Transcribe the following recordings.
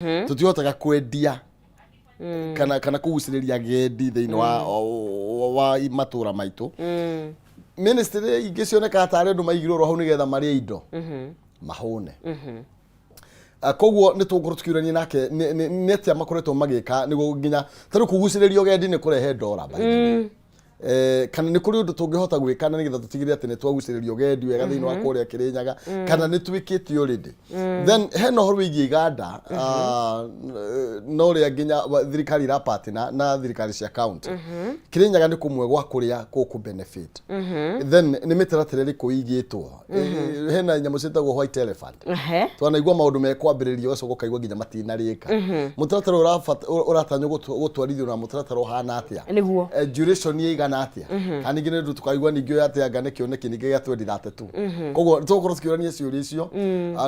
Tũtihotaga kwendia kana kũgucĩrĩria agendi thĩinĩ wa matũra maitũ. Ministry ingĩ cionekaga tarĩ andũ maigirwo oro hau nĩgetha marĩe indo mahũne. Koguo nĩ tũgũkorwo tũkĩũrania nake nĩ atĩa makoretwo magĩka nĩguo nginya tarĩu kũgucĩrĩria ũgendi nĩ kũrehe ndora, by the way. Kana nĩ kũrĩ ũndũ tũngĩhota gwĩka na nĩgetha tũtigĩrĩre atĩ nĩ twagucĩrĩria ũgendi wega thĩinĩ wa kũrĩa Kĩrĩnyaga, kana nĩ twĩkĩte already? Then hena ũhoro wĩgiĩ iganda, na ũrĩa nginya thirikari irapatina na thirikari cia county. Kĩrĩnyaga nĩ kũmwe gwa kũrĩa gũkũ benefit. Then nĩ mĩtaratara ĩrĩkũ ĩigĩtwo? Hena nyamũ ciĩtagwo white elephant. Twanaigua maũndũ mekwambĩrĩrio, ũgacoka ũkaigua nginya matinarĩka. Mũtaratara ũratanywo gũtwarithio na mũtaratara ũhana atĩa? Duration ĩigana atĩa? Kana ningĩ nĩ ũndũ tũkaigua ningĩ ũyũ atĩ anga nĩ kĩoneki ningĩ gĩa 2032. Koguo tũgũkorwo tũkĩũrania ciũria icio,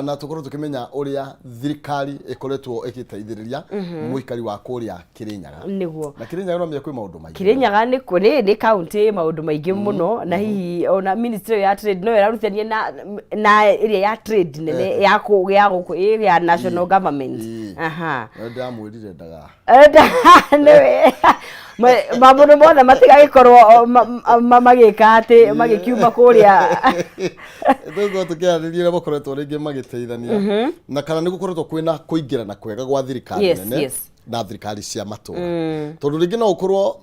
na tũkorwo tũkĩmenya ũrĩa thirikari ĩkoretwo ĩgĩteithĩrĩria mũikari wa kũrĩa Kĩrĩnyaga. Na Kĩrĩnyaga no menya kwĩ maũndũ maingĩ. Kĩrĩnyaga nĩ kaunti ĩ maũndũ maingĩ mũno, na hihi ona ministry ĩyo ya trade no ĩrarutithania na ĩrĩa ya trade nene ya gũkũ ya national government. Aha. No ndĩramwĩrire ndaga Nĩwe maũndũ mothe matigagĩkorwo magĩka atĩ magĩkiuma kũrĩa. Tũgũkorwo tũkĩarĩrĩria ũrĩa makoretwo rĩngĩ magĩteithania, na kana nĩ gũkoretwo kwĩna kũingĩrana kwega gwa thirikari nene na thirikari cia matũra, tondũ rĩngĩ no ũkorwo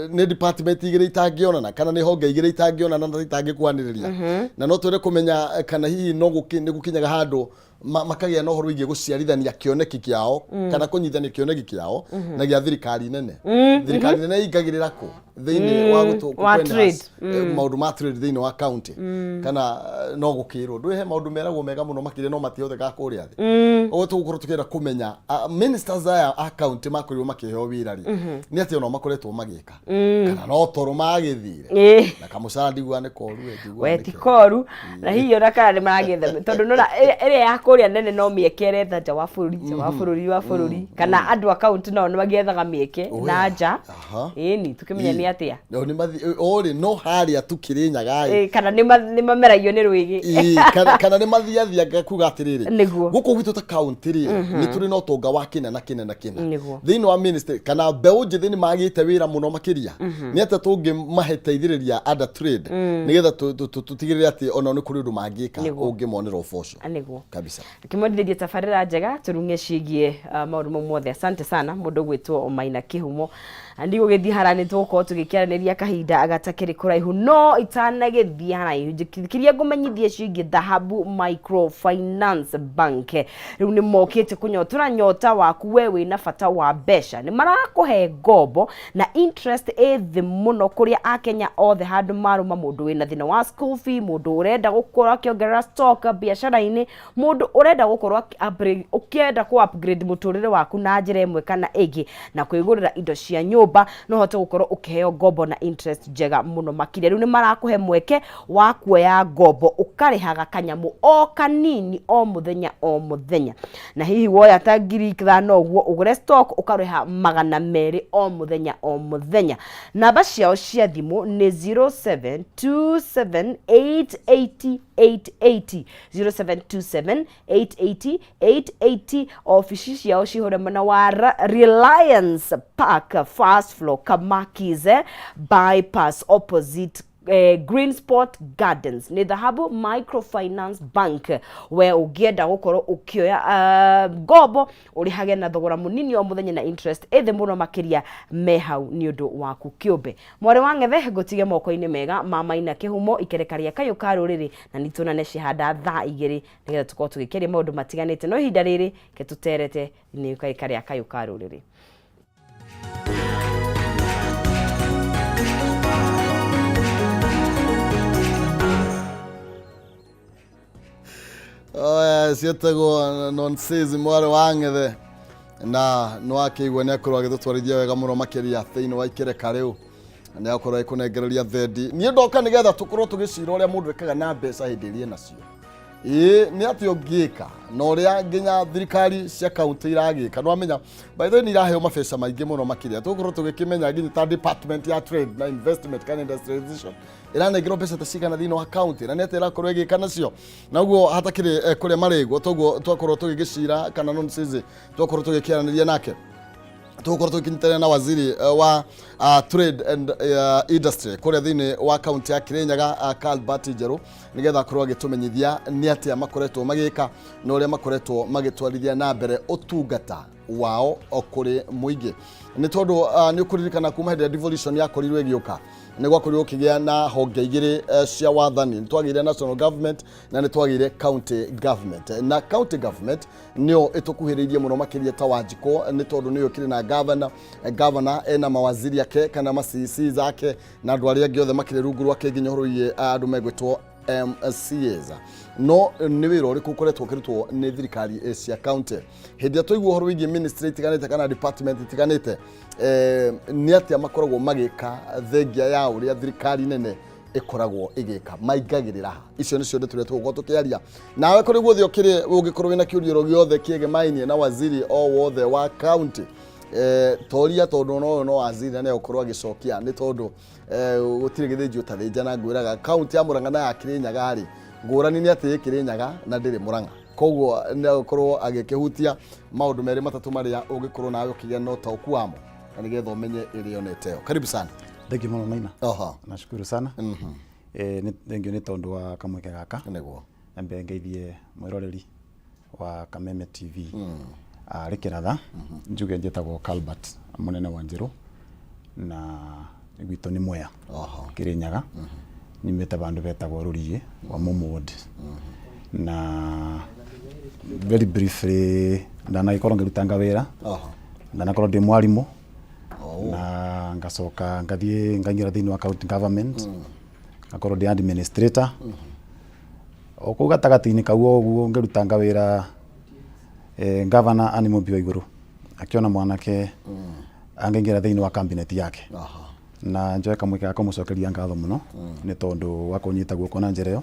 nĩ department igĩrĩ itangĩonana, kana nĩ honge igĩrĩ itangĩonana na itangĩkuhanĩrĩria, na no twende kũmenya kana hihi no nĩ gũkinyaga handũ makagĩa na ũhoro wĩgiĩ gũciarithania kĩoneki kĩao kana kũnyitithania kĩoneki kĩao na gĩa thirikari nene. Thirikari nene ĩingagĩrĩra kũ thĩinĩ wa wa kũ-enhance, trade. Maũndũ ma trade thĩinĩ wa county? Kana no gũkĩrwo ndwĩhe maũndũ meragwo mega mũno makĩria no matihotekaga kũrĩa thĩ. Ũguo tũgũkorwo tũkĩenda kũmenya, ministers aya a county makorirwo makĩheo wĩra rĩ, nĩ atĩa onao makoretwo magĩka, kana no toro magĩthire? Na kamũcara ndiguaga nĩ koru we, ndiguaga We nĩ ti kega. Koru, na hihi ona kana nĩ maragĩetha, tondũ nona ĩrĩa ya kũrĩa nene no mĩeke ĩretha nja wa bũrũri, nja wa bũrũri, kana andũ a kaunti nao nĩ magĩethaga mĩeke na nja. Ĩni tũkĩmenya nĩ atĩa. No nĩ mathi orĩ no harĩa tu Kĩrĩnyaga ĩ. Kana nĩ mameragio nĩ rwĩgĩ. Ĩ, kana nĩ mathiathianga kuga atĩrĩrĩ, gũkũ gwitũ ta kaunti rĩ, nĩ tũrĩ na ũtonga wa kĩna na kĩna na kĩna thĩinĩ wa ministry, kana mbeũ njĩthĩ nĩ magĩte wĩra mũno makĩria. Nĩ atĩa tũngĩmahe teithĩrĩria under trade nĩgetha tũtigĩrĩre atĩ onao nĩ kũrĩ ũndũ mangĩka ũngĩmonera ũboco? Kabisa. Kĩmwendithĩrie tabarĩra njega tũrung'e ciĩgiĩ maũndũ mau mothe. Asante sana mũndũ ũgwĩtwo Maina Kĩhumo. Na ndigũgĩthiĩ hara, nĩ tũgũkorwo tũgĩkĩaranĩria kahinda gatakĩrĩ kũraihu, no itanagĩthiĩ haraihu njĩkĩria ngũmenyithie ciĩgiĩ Dhahabu Microfinance Bank. Rĩu nĩ mokĩte kũnyotora nyota waku we wĩna bata wa mbeca. Nĩ marakũhe ngombo na interest ĩ thĩ mũno kũrĩa akenya othe handũ marũma, mũndũ wĩna thĩna wa school fee, mũndũ ũrenda gũkorwo akĩongerera stock biacara-inĩ, mũndũ ũrenda gũkorwo ũkĩenda kũ upgrade mũtũrĩre waku na njĩra ĩmwe kana ĩngĩ na kwĩgũrĩra indo cia nyũmba, no ũhote gũkorwo ũkĩheo ngombo na interest njega mũno makĩria. Rĩu nĩ marakũhe mweke wa kuoya ngombo ũkarĩhaga kanyamũ o kanini o mũthenya o mũthenya, na hihi woya ta 5,000 ũguo ũgũre stock, ũkarĩha 200 o mũthenya o mũthenya. Namba ciao cia thimũ nĩ 0727880880, 0727 880 880. Obici ciao cihũre mwena wa Reliance Park, first floor, Kamakize bypass, opposite Green Sport Gardens. Nĩ Dhahabu Microfinance Bank. We ũngĩenda gũkorwo ũkĩoya ngombo ũrĩhage na thogora mũnini o mũthenya na interest ĩthĩ mũno makĩria, me hau nĩ ũndũ waku kĩũmbe. Mwarĩ wa ng'ethe, ngũtige moko-inĩ mega ma Maina Kĩhumo, ikereka rĩa kayũ ka rũrĩrĩ, na nĩtuonane cihanda thaa 2 nĩgetha tũkorwo tũgĩkĩaria maũndũ matiganĩte. No ihinda rĩrĩ ke tũterete nĩ karĩa kayũ ka rũrĩrĩ. Oya, ciĩtagwo nonsense. Mwarĩ wa ng'ethe, na nĩ wakĩigua nĩ akorwo agĩtũtwarithia wega mũno makĩria thĩinĩ wa ikereka rĩu, nĩ akorwo agĩkũnengereria thendi. Niĩ ndoka nĩgetha tũkorwo tũgĩcira ũrĩa mũndũ ekaga na mbeca hĩndĩ ĩrĩa enacio. Ĩĩ, nĩ atĩa ũngĩka na ũrĩa nginya thirikari cia kaunti iragĩka? Nĩwamenya, by the way, nĩ iraheo mabeca maingĩ mũno makĩria. Tũgũkorwo tũgĩkĩmenya nginya ta department ya trade na investment kana industrialization ĩranengerwo mbeca ta cigana thĩinĩ wa kaunti, na nĩ atĩa ĩrakorwo ĩgĩka nacio. Na ũguo hatakĩrĩ kũrĩa marĩgwo, toguo twakorwo tũgĩgĩcira kana nonsense twakorwo tũgĩkĩaranĩria nake, tũgũkorwo tũkĩnyitanĩra na waziri wa trade and industry kũrĩa thĩinĩ wa kaunti ya Kirinyaga, Cuthbert Njerũ, nĩgetha akorwo agĩtũmenyithia nĩ atĩa makoretwo magĩka na ũrĩa makoretwo magĩtwarithia na mbere ũtungata wao o kũrĩ mũingĩ. Nĩ tondũ nĩ ũkũririkana kuma hĩndĩ ya devolution yakorirwo ĩgĩũka, nĩ gwakorirwo gũkĩgĩa na honge igĩrĩ cia wathani. Nĩ twagĩire national government na nĩ twagĩire county government, na county government nĩyo ĩtũkuhĩrĩirie mũno makĩria ta Wanjikũ, nĩ tondũ nĩyo ĩkĩrĩ na governor. Governor ena mawaziri ake kana ma CEC zake na andũ arĩa angĩ othe makĩrĩ rungu rwake, nginya ũhoro wĩgiĩ andũ megwĩtwo MCAs. No nĩ wĩra ũrĩkũ ũkoretwo ũkĩrutwo nĩ thirikari cia county? Hĩndĩ ĩrĩa twaigua ũhoro wĩgiĩ ministry itiganĩte kana department itiganĩte, nĩ atĩa makoragwo magĩka thengia ya ũrĩa thirikari nene ĩkoragwo ĩgĩka? Maingagĩrĩra ha? Icio nĩcio ndeto iria tũgũkorwo tũkĩaria nawe kũrĩ guothe ũkĩrĩ. Ũngĩkorwo wĩna kĩũria oro gĩothe kĩegemainie na waziri o wothe wa county, toria, tondũ no ũyũ no waziri na nĩegũkorwo agĩcokia, nĩ tondũ gũtirĩ gĩthĩnji ũtathĩnja. Na ngwĩraga kaunti ya Murang'a na ya Kirinyaga rĩ, ngũrani nĩ atĩ ĩ Kirinyaga na ndĩrĩ Murang'a. Koguo nĩegũkorwo agĩkĩhutia maũndũ merĩ matatũ marĩa ũngĩkorwo nawe ũkĩgĩa na ũtaũku wamo, na nĩgetha ũmenye ĩrĩa onete yo. Karibu sana. Thank you mũno, Maina. Nashukuru sana. Thank you nĩ tondũ wa kamweke gaka. Nyambe ngeithie mwĩroreri wa Kameme TV arĩ kĩratha, njuge njĩtagwo Calbert Mũnene wa Njerũ, na gwitũ nĩ Mwea, Kĩrĩnyaga. Nyumĩte vandũ vetagwo Rũriĩ wa Mumu Ward. Na very briefly, ndanagĩkorwo ngĩrutanga wĩra, ndanakorwo ndĩ mwarimũ, na ngacoka ngathiĩ ngaingĩra thĩinĩ wa county government, ngakorwo ndĩ administrator. O kũu gatagatĩ-inĩ kau o ũguo ngĩrutanga wĩra, governor Anne Mũmbi wa Igũrũ akĩona mwanake angĩingĩra thĩinĩ wa cabinet yake. Na njoe kamweke ga kũmũcokeria ngatho mũno nĩ tondũ wa kũnyita guoko na njĩra ĩyo.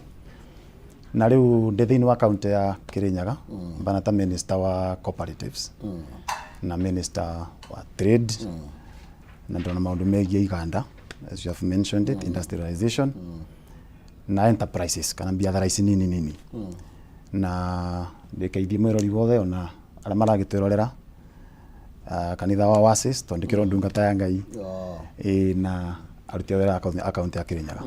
Na rĩu ndĩ thĩinĩ wa kaunti ya Kirinyaga, mbana ta minister wa cooperatives na minister wa trade, na ndona maũndũ megiĩ iganda, as you have mentioned it, industrialization na enterprises kana biathara ici nini nini. Na ndĩkeithie mwĩrori wothe ona arĩa maragĩtwĩrorera, kanitha wa Oasis, tondũ ndĩkĩrwo ndungata ya Ngai. Ĩ, na aruti a wĩra a kaunti ya Kirinyaga.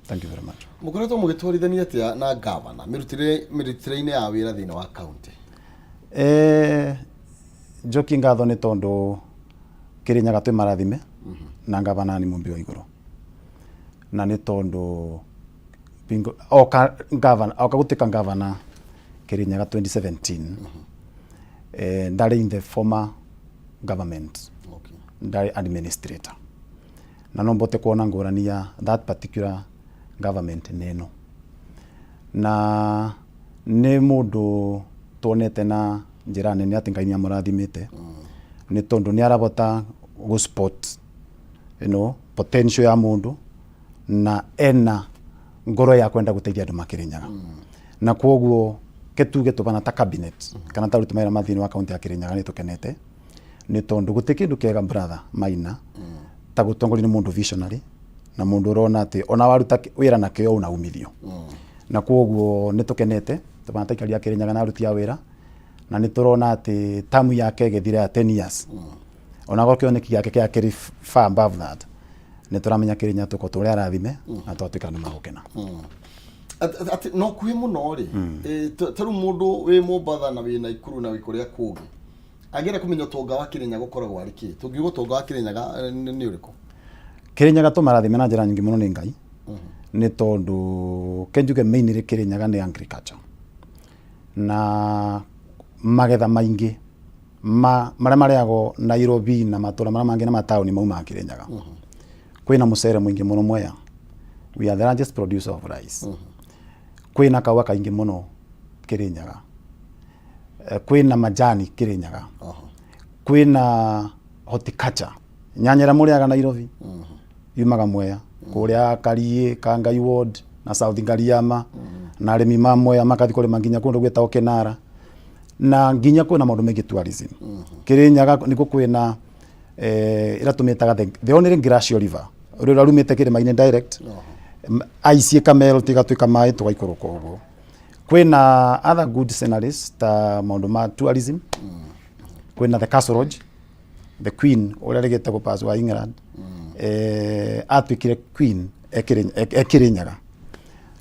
Thank you very much. Mũkoretwo mũgĩtwarithania atĩa na gavana mĩrutĩre-inĩ ya wĩra thĩinĩ wa kaunti? Njokie ngatho nĩ tondũ Kirinyaga twĩ marathime na gavana nĩ mũmbi wa igũrũ, na nĩ tondũ oka gavana, oka gũtuĩka gavana Kirinyaga 2017, ndarĩ in the former government, ndarĩ administrator, na no mbote kuona ngũrani ya that particular government nĩ ĩno. Na nĩ mũndũ tuonete na njĩra nene atĩ Ngai nĩ amũrathimĩte, nĩ tondũ nĩ arabota gũ spot potential ya mũndũ, na ena ngoro ya kwenda gũteithia andũ ma Kĩrĩnyaga. Na kwoguo ke tuge tũbana ta cabinet kana ta aruti mawĩra ma thĩinĩ wa kaunti ya Kĩrĩnyaga nĩ tũkenete, nĩ tondũ gũtirĩ kĩndũ kĩega, brother Maina, ta gũtongorio nĩ mũndũ visionary na mũndũ ũrona atĩ ona waruta wĩra na kĩo una umithio. Na kwoguo nĩ tũkenete tũbana ta aikari a Kĩrĩnyaga na aruti a wĩra, na nĩ tũrona atĩ tamu yake ĩgĩthira ya 10 years, ona korwo kĩoneki gĩake kĩa kĩrĩ far above that, nĩ tũramenya Kĩrĩnyaga tũkorwo tũrĩ arathime na twatuĩka andũ magũkena. Atĩ no kuhĩ mũno rĩ, ta rĩu mũndũ wĩ Mombatha na wĩ Naikuru na wĩ kũrĩa kũngĩ angĩenda kũmenya ũtonga wa Kĩrĩnyaga ũkoragwo arĩ kĩ, tũngiuga ũtonga wa Kĩrĩnyaga nĩ ũrĩkũ? Kĩrĩnyaga tũmarathime na njĩra nyingĩ mũno nĩ Ngai, nĩ tondũ ke njuge mainly Kĩrĩnyaga nĩ agriculture na magetha maingĩ ma marĩa marĩagwo Nairobi na matũra marĩa mangĩ na mataũni maumaga Kĩrĩnyaga. Kwĩna mũcere mũingĩ mũno Mwea, we are the largest producer of rice. Kwĩna kaũa kaingĩ mũno Kĩrĩnyaga. Kwĩna majani Kĩrĩnyaga. Kwĩna horticulture, nyanya ĩrĩa mũrĩaga Nairobi yumaga Mwea, kũrĩa Kariĩ, Kangai ward. Na South Ngariama na arĩmi ma Mwea makathi kũrĩma nginya kũndũ gwĩtagwo Kinara, na nginya kwĩna maũndũ maingĩ tourism. Kĩrĩnyaga nĩkuo kwĩna ĩrĩa tũmĩtaga the only glacial river ũrĩa ũrĩa rumĩte kĩrĩma-inĩ direct, ice ĩkamelt ĩgatuĩka maĩ tũgaikũrũka ũguo. Kwĩna other good sceneries ta maũndũ ma tourism. Kwĩna the Castle Lodge, the queen ũrĩa rĩgĩte gũpass wa England, atuĩkire queen e Kĩrĩnyaga.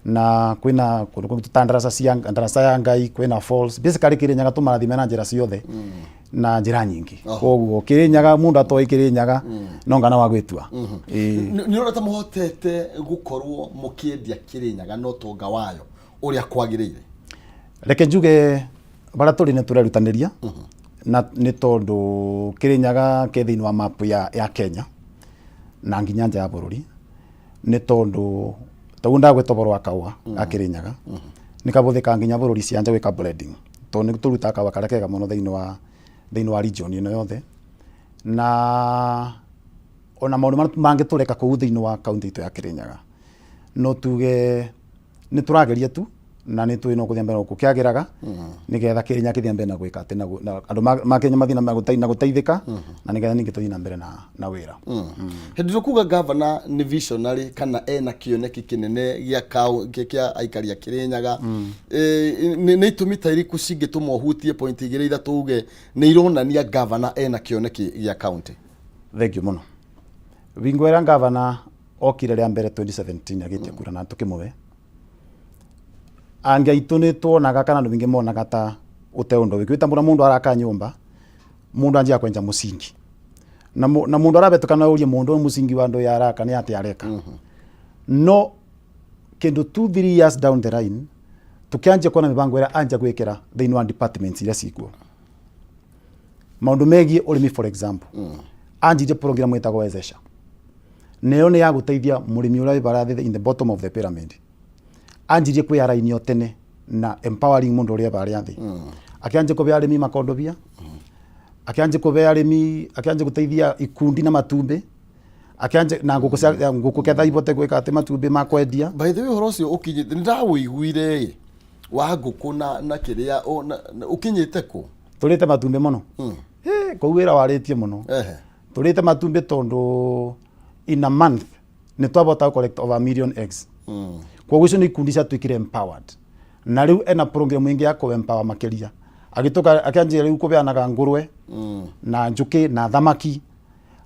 Na kwĩna kũndũ kũngĩ ta ndaraca cia ndaraca ya Ngai, kwĩna falls. Basically Kĩrĩnyaga tũmarathime na njĩra ciothe na njĩra nyingĩ. Koguo Kĩrĩnyaga, mũndũ atoĩ Kĩrĩnyaga no ngana wa gwĩtua. Ĩĩ. Nĩ ũrona ta mũhotete gũkorwo mũkĩendia Kĩrĩnyaga na ũtonga wayo ũrĩa kwagĩrĩire? Reke njuge barĩa tũrĩ nĩ tũrerutanĩria, na nĩ tondũ Kĩrĩnyaga ke thĩinĩ wa map ya Kenya na nginya nja ya bũrũri, nĩ tondũ taguo ndagwĩta ũhoro wa kahũa ga Kĩrĩnyaga nĩ kabũthĩkaga nginya bũrũri cia nja gwĩka blending, tondũ nĩ tũrutaga kahũa karĩa kega mũno thĩinĩ wa region ĩno yothe. Na ona maũndũ marĩa mangĩ tũreka kũu thĩinĩ wa kaunti itũ ya Kĩrĩnyaga, no tuge nĩ tũrageria tu na nĩ tũĩ no gũthiĩ mbere gũkĩagĩraga, nĩgetha Kĩrĩnyaga kĩthiĩ mbere na gwĩka atĩ na andũ ma Kenya mathiĩ na mbere na gũteithĩka, na nĩgetha ningĩ tũthiĩ na mbere na wĩra. Hĩndĩ ĩrĩa kuga gavana nĩ visionary kana ena kĩoneki kĩnene gĩa aikari a Kĩrĩnyaga, nĩ itũmi ta irĩkũ cingĩtũma ũhutie point igĩrĩ ithatũ uge nĩ ironania gavana ena kĩoneki gĩa county? Thank you mũno. Wingo ĩrĩa gavana okire rĩa mbere 2017 agĩtia kura na tũkĩmũhe, angĩ aitũ nĩ tuonaga kana andũ maingĩ monaga ta ũte ũndũ wĩkĩ wĩtambũra. Mũndũ araka nyũmba, mũndũ anjia kwenja mũcingi na mũndũ arabetũka na ũrie mũndũ ũyũ mũcingi wa ndũ ya araka nĩ atĩa areka. No kĩndũ 2 3 years down the line tũkĩanjia kuona mĩbango ĩrĩa anjia gwĩkĩra thĩinĩ wa departments iria cikuo, maũndũ megiĩ ũrĩmi. For example, anjirie program ĩtagwo Wezesha, nayo nĩ ya gũteithia mũrĩmi ũrĩa wĩ barĩa thĩ, in the bottom of the pyramid. Anjirie kwĩarainio tene na empowering mũndũ ũrĩa barĩa thĩ. Akĩanjia kũbe arĩmi makondobia, akĩanjia kũbe arĩmi, akĩanjia gũteithia ikundi na matumbĩ, akĩanjia na ngũkũ cia ngũkũ ketha ibote gwĩka atĩ matumbĩ ma kwendia. By the way, ũhoro ũcio ũkinyĩte, nĩ ndawũiguire ĩ wa ngũkũ na kĩrĩa ũkinyĩte kũ? Tũrĩte matumbĩ mũno. Kũu wĩra warĩtie mũno. Tũrĩte matumbĩ tondũ in a month nĩ twabota gũ collect over a million eggs. Koguo icio nĩ ikundi ciatuĩkire empowered, na rĩu ena program ĩngĩ ya kũ empower makĩria. Agĩtũka akĩanjia rĩu kũbeanaga ngũrwe na njũkĩ na thamaki.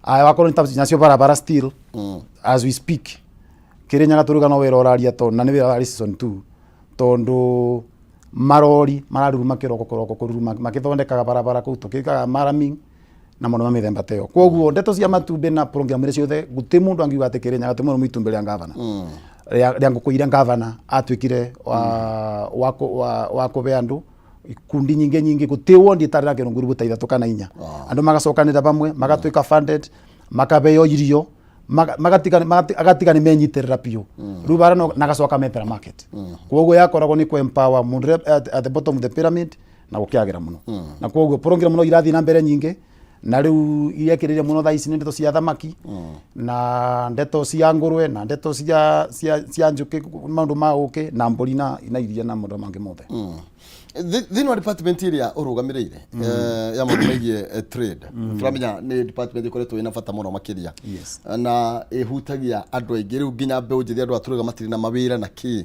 Aya wakorwo nĩ ta nacio barabara, still as we speak Kĩrĩnyaga tũruga no wĩra ũraria to na nĩ wĩra warĩ season 2, tondũ marori mararuruma kĩroko kĩroko kũruruma makĩthondekaga barabara kũu, tũkĩkaga maraming na maũndũ ma mĩthemba ta ĩyo. Koguo ndeto cia matumbĩ na program iria ciothe, gũtirĩ mũndũ angiuga atĩ Kĩrĩnyaga ti mũno itumbĩ rĩa ngavana rĩa ngũkũ iria ngavana atuĩkire wa kũbe andũ ikundi nyingĩ nyingĩ. Gũtirĩ wondi ĩtarĩ na kĩndũ ngurubu ta ithatũ kana inya, andũ magacokanĩra pamwe, magatuĩka funded, makabeo irio, agatiga nĩ menyitĩrĩra biũ rĩu bara no na agacoka metera market. Koguo yakoragwo nĩ kũ empower mũndũ ũrĩa at the bottom of the pyramid na gũkĩagĩra mũno. Na koguo program no irathiĩ na mbere nyingĩ, na rĩu iria ĩkĩrĩire mũno thaa ici nĩ ndeto cia thamaki na ndeto cia ngũrwe na ndeto cia njũkĩ, maũndũ ma ũkĩ na mbũri na iria na maũndũ mangĩ mothe. Thĩinĩ wa department ĩrĩa ũrũgamĩrĩire ya maũndũ megiĩ trade, tũramenya nĩ department ĩkoretwo ĩna bata mũno makĩria na ĩhutagia andũ aingĩ rĩu nginya mbeũ njĩthĩ, andũ atũrĩga matirĩ na mawĩra na kĩ.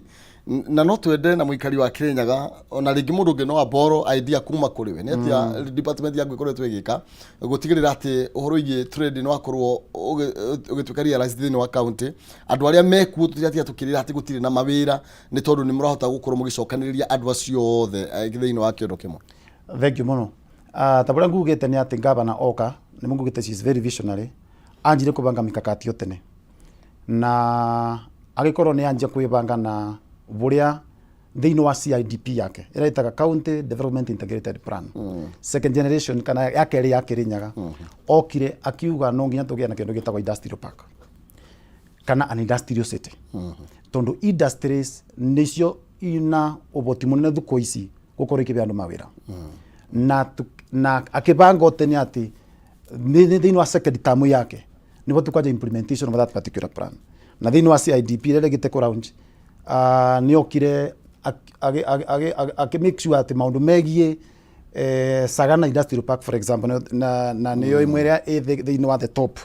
Na no twende na mũikari wa Kĩrĩnyaga ona rĩngĩ mũndũ ũngĩ no aboro idea kuma kũrĩ we, nĩ atĩa department yaku ĩkoretwo ĩgĩka gũtigĩrĩra atĩ ũhoro wĩgiĩ trade nĩ wakorwo ũgĩtuĩka realized thĩinĩ wa county, andũ arĩa mekuo tũtiratiga tũkĩrĩra atĩ gũtirĩ na mawĩra, nĩ tondũ nĩ mũrahota gũkorwo mũgĩcokanĩrĩria andũ acio othe thĩinĩ wa kĩondo kĩmwe? Thank you mũno. Ta ũrĩa ngugĩte nĩ atĩ gavana oka nĩ ngugĩte she is very visionary. Anjire kũbanga mikakati yo tene na agĩkorwo nĩ anjia kwĩbanga na bũrĩa thĩinĩ wa CIDP yake ĩrĩa ĩtaga County Development Integrated Plan, second generation kana ya kerĩ ya Kĩrĩnyaga. Okire akiuga no nginya tũgĩe na kĩndũ gĩtagwo industrial park kana an industrial city, tondũ industries nĩcio ina ũhoti mũnene thukũ ici gũkorwo ikĩhe andũ mawĩra. Na akĩbanga tene atĩ thĩinĩ wa second term yake nĩguo tukanja implementation of that particular plan. Na thĩinĩ wa CIDP ĩrĩa ĩrĩgĩte kũ launch Nĩ okire akĩ make sure atĩ maũndũ megiĩ Sagana Industrial Park, for example, na nĩyo ĩmwe ĩrĩa ĩ thĩinĩ wa the top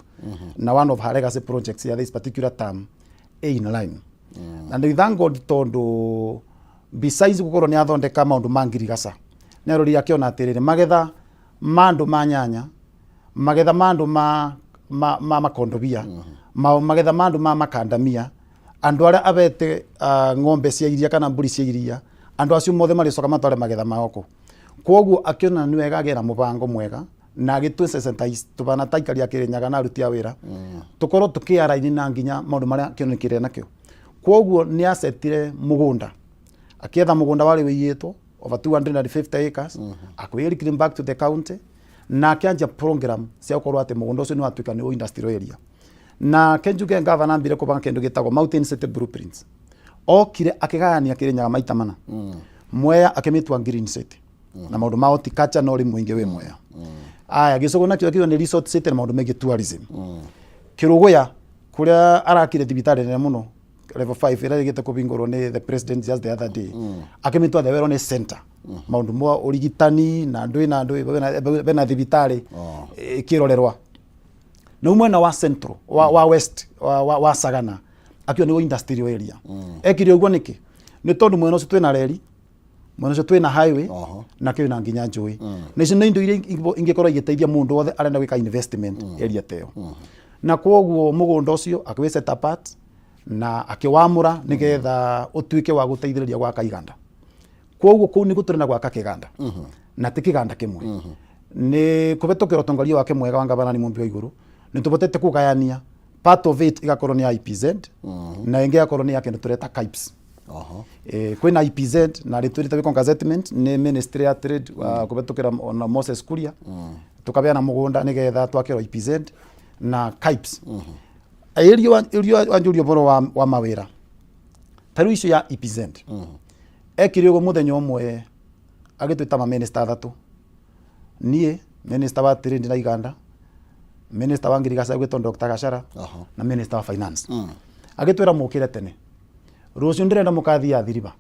na one of her legacy projects ya this particular term ĩ in line. Na nĩ thank God, tondũ besides gũkorwo nĩ athondeka maũndũ ma ngirigaca, nĩ arorire akĩona atĩrĩrĩ, magetha ma andũ ma nyanya, magetha ma andũ ma makondobia, magetha ma andũ ma makandamia, andũ arĩa abete ng'ombe cia iria kana mbũri cia iria, andũ acio mothe marĩcoka matware magetha mao kũ. Koguo akĩona nĩ wega agĩe na mũbango mwega na agĩtũ sensitize tũbana ta aikari a Kĩrĩnyaga na aruti a wĩra, tũkorwo tũkĩaraini na nginya maũndũ marĩa kĩonekire nakĩo. Koguo nĩ acetire mũgũnda, akĩetha mũgũnda warĩ wĩiyĩtwo over 250 acres, akĩwĩ reclaim back to the county na akĩanjia program cia gũkorwo atĩ mũgũnda ũcio nĩ watuĩka nĩ industrial area. Na kenjuge ngavana ambire kũbanga kĩndũ gĩtagwo Mountain City Blueprints. Okire akĩgayania Kĩrĩnyaga maita mana. Mwea akĩmĩtua Green City na maũndũ ma horticulture na ũrĩmi mũingĩ wĩ Mwea. Aya, Gĩcũgũ nakĩo kĩo nĩ resort city na maũndũ megiĩ tourism. Kĩrũgũya, kũrĩa arakire thibitarĩ nene mũno, level 5, ĩrĩa ĩrĩgĩte kũhingũrwo nĩ the president just the other day, akĩmĩtua the wellness center, maũndũ ma ũrigitani na ndũĩ na ndũĩ, bena thibitarĩ ĩkĩrorerwa. Na mwena wa central, wa west, wa Sagana, akĩo nĩguo industrial area. Ekire ũguo nĩkĩ? Nĩ tondũ mwena ũcio twĩna reri, mwena ũcio twĩna highway na kwĩna nginya njũĩ, na icio nĩ indo iria ingĩkorwo igĩteithia mũndũ wothe arenda gwĩka investment area ta ĩyo. Na kwoguo mũgũnda ũcio akĩwĩ set apart na akĩwamũra nĩgetha ũtuĩke wa gũteithĩrĩria gwaka iganda. Kwoguo kũu nĩguo tũrenda gwaka kĩganda, na ti kĩganda kĩmwe. Nĩ kũhetũkĩra ũtongoria wake mwega wa ngavana nĩ Mumbi wa Igũrũ, nĩ tũhotete kũgayania part of it igakorwo nĩ ya EPZ na ĩngĩ igakorwo nĩ ya kĩndũ tũreta CAIPS. Kwĩna EPZ na rĩtwĩrĩte gwĩkwo gazettement nĩ ministry ya trade kũhetũkĩra ona Moses Kuria, tukabeana mũgũnda nĩgetha twakĩrwo EPZ na CAIPS. Ĩrio wanjũria ũhoro wa mawĩra, ta rĩu icio ya EPZ, ekire ũguo mũthenya ũmwe agĩtwĩta maminista athatũ, niĩ minister wa trade na iganda, minister wa ngirigaca gwĩtwo Dr. Gachara na minister wa finance, agĩtwĩra, "Mũkĩre tene rũciũ, ndĩrenda mũkathiĩ Athi River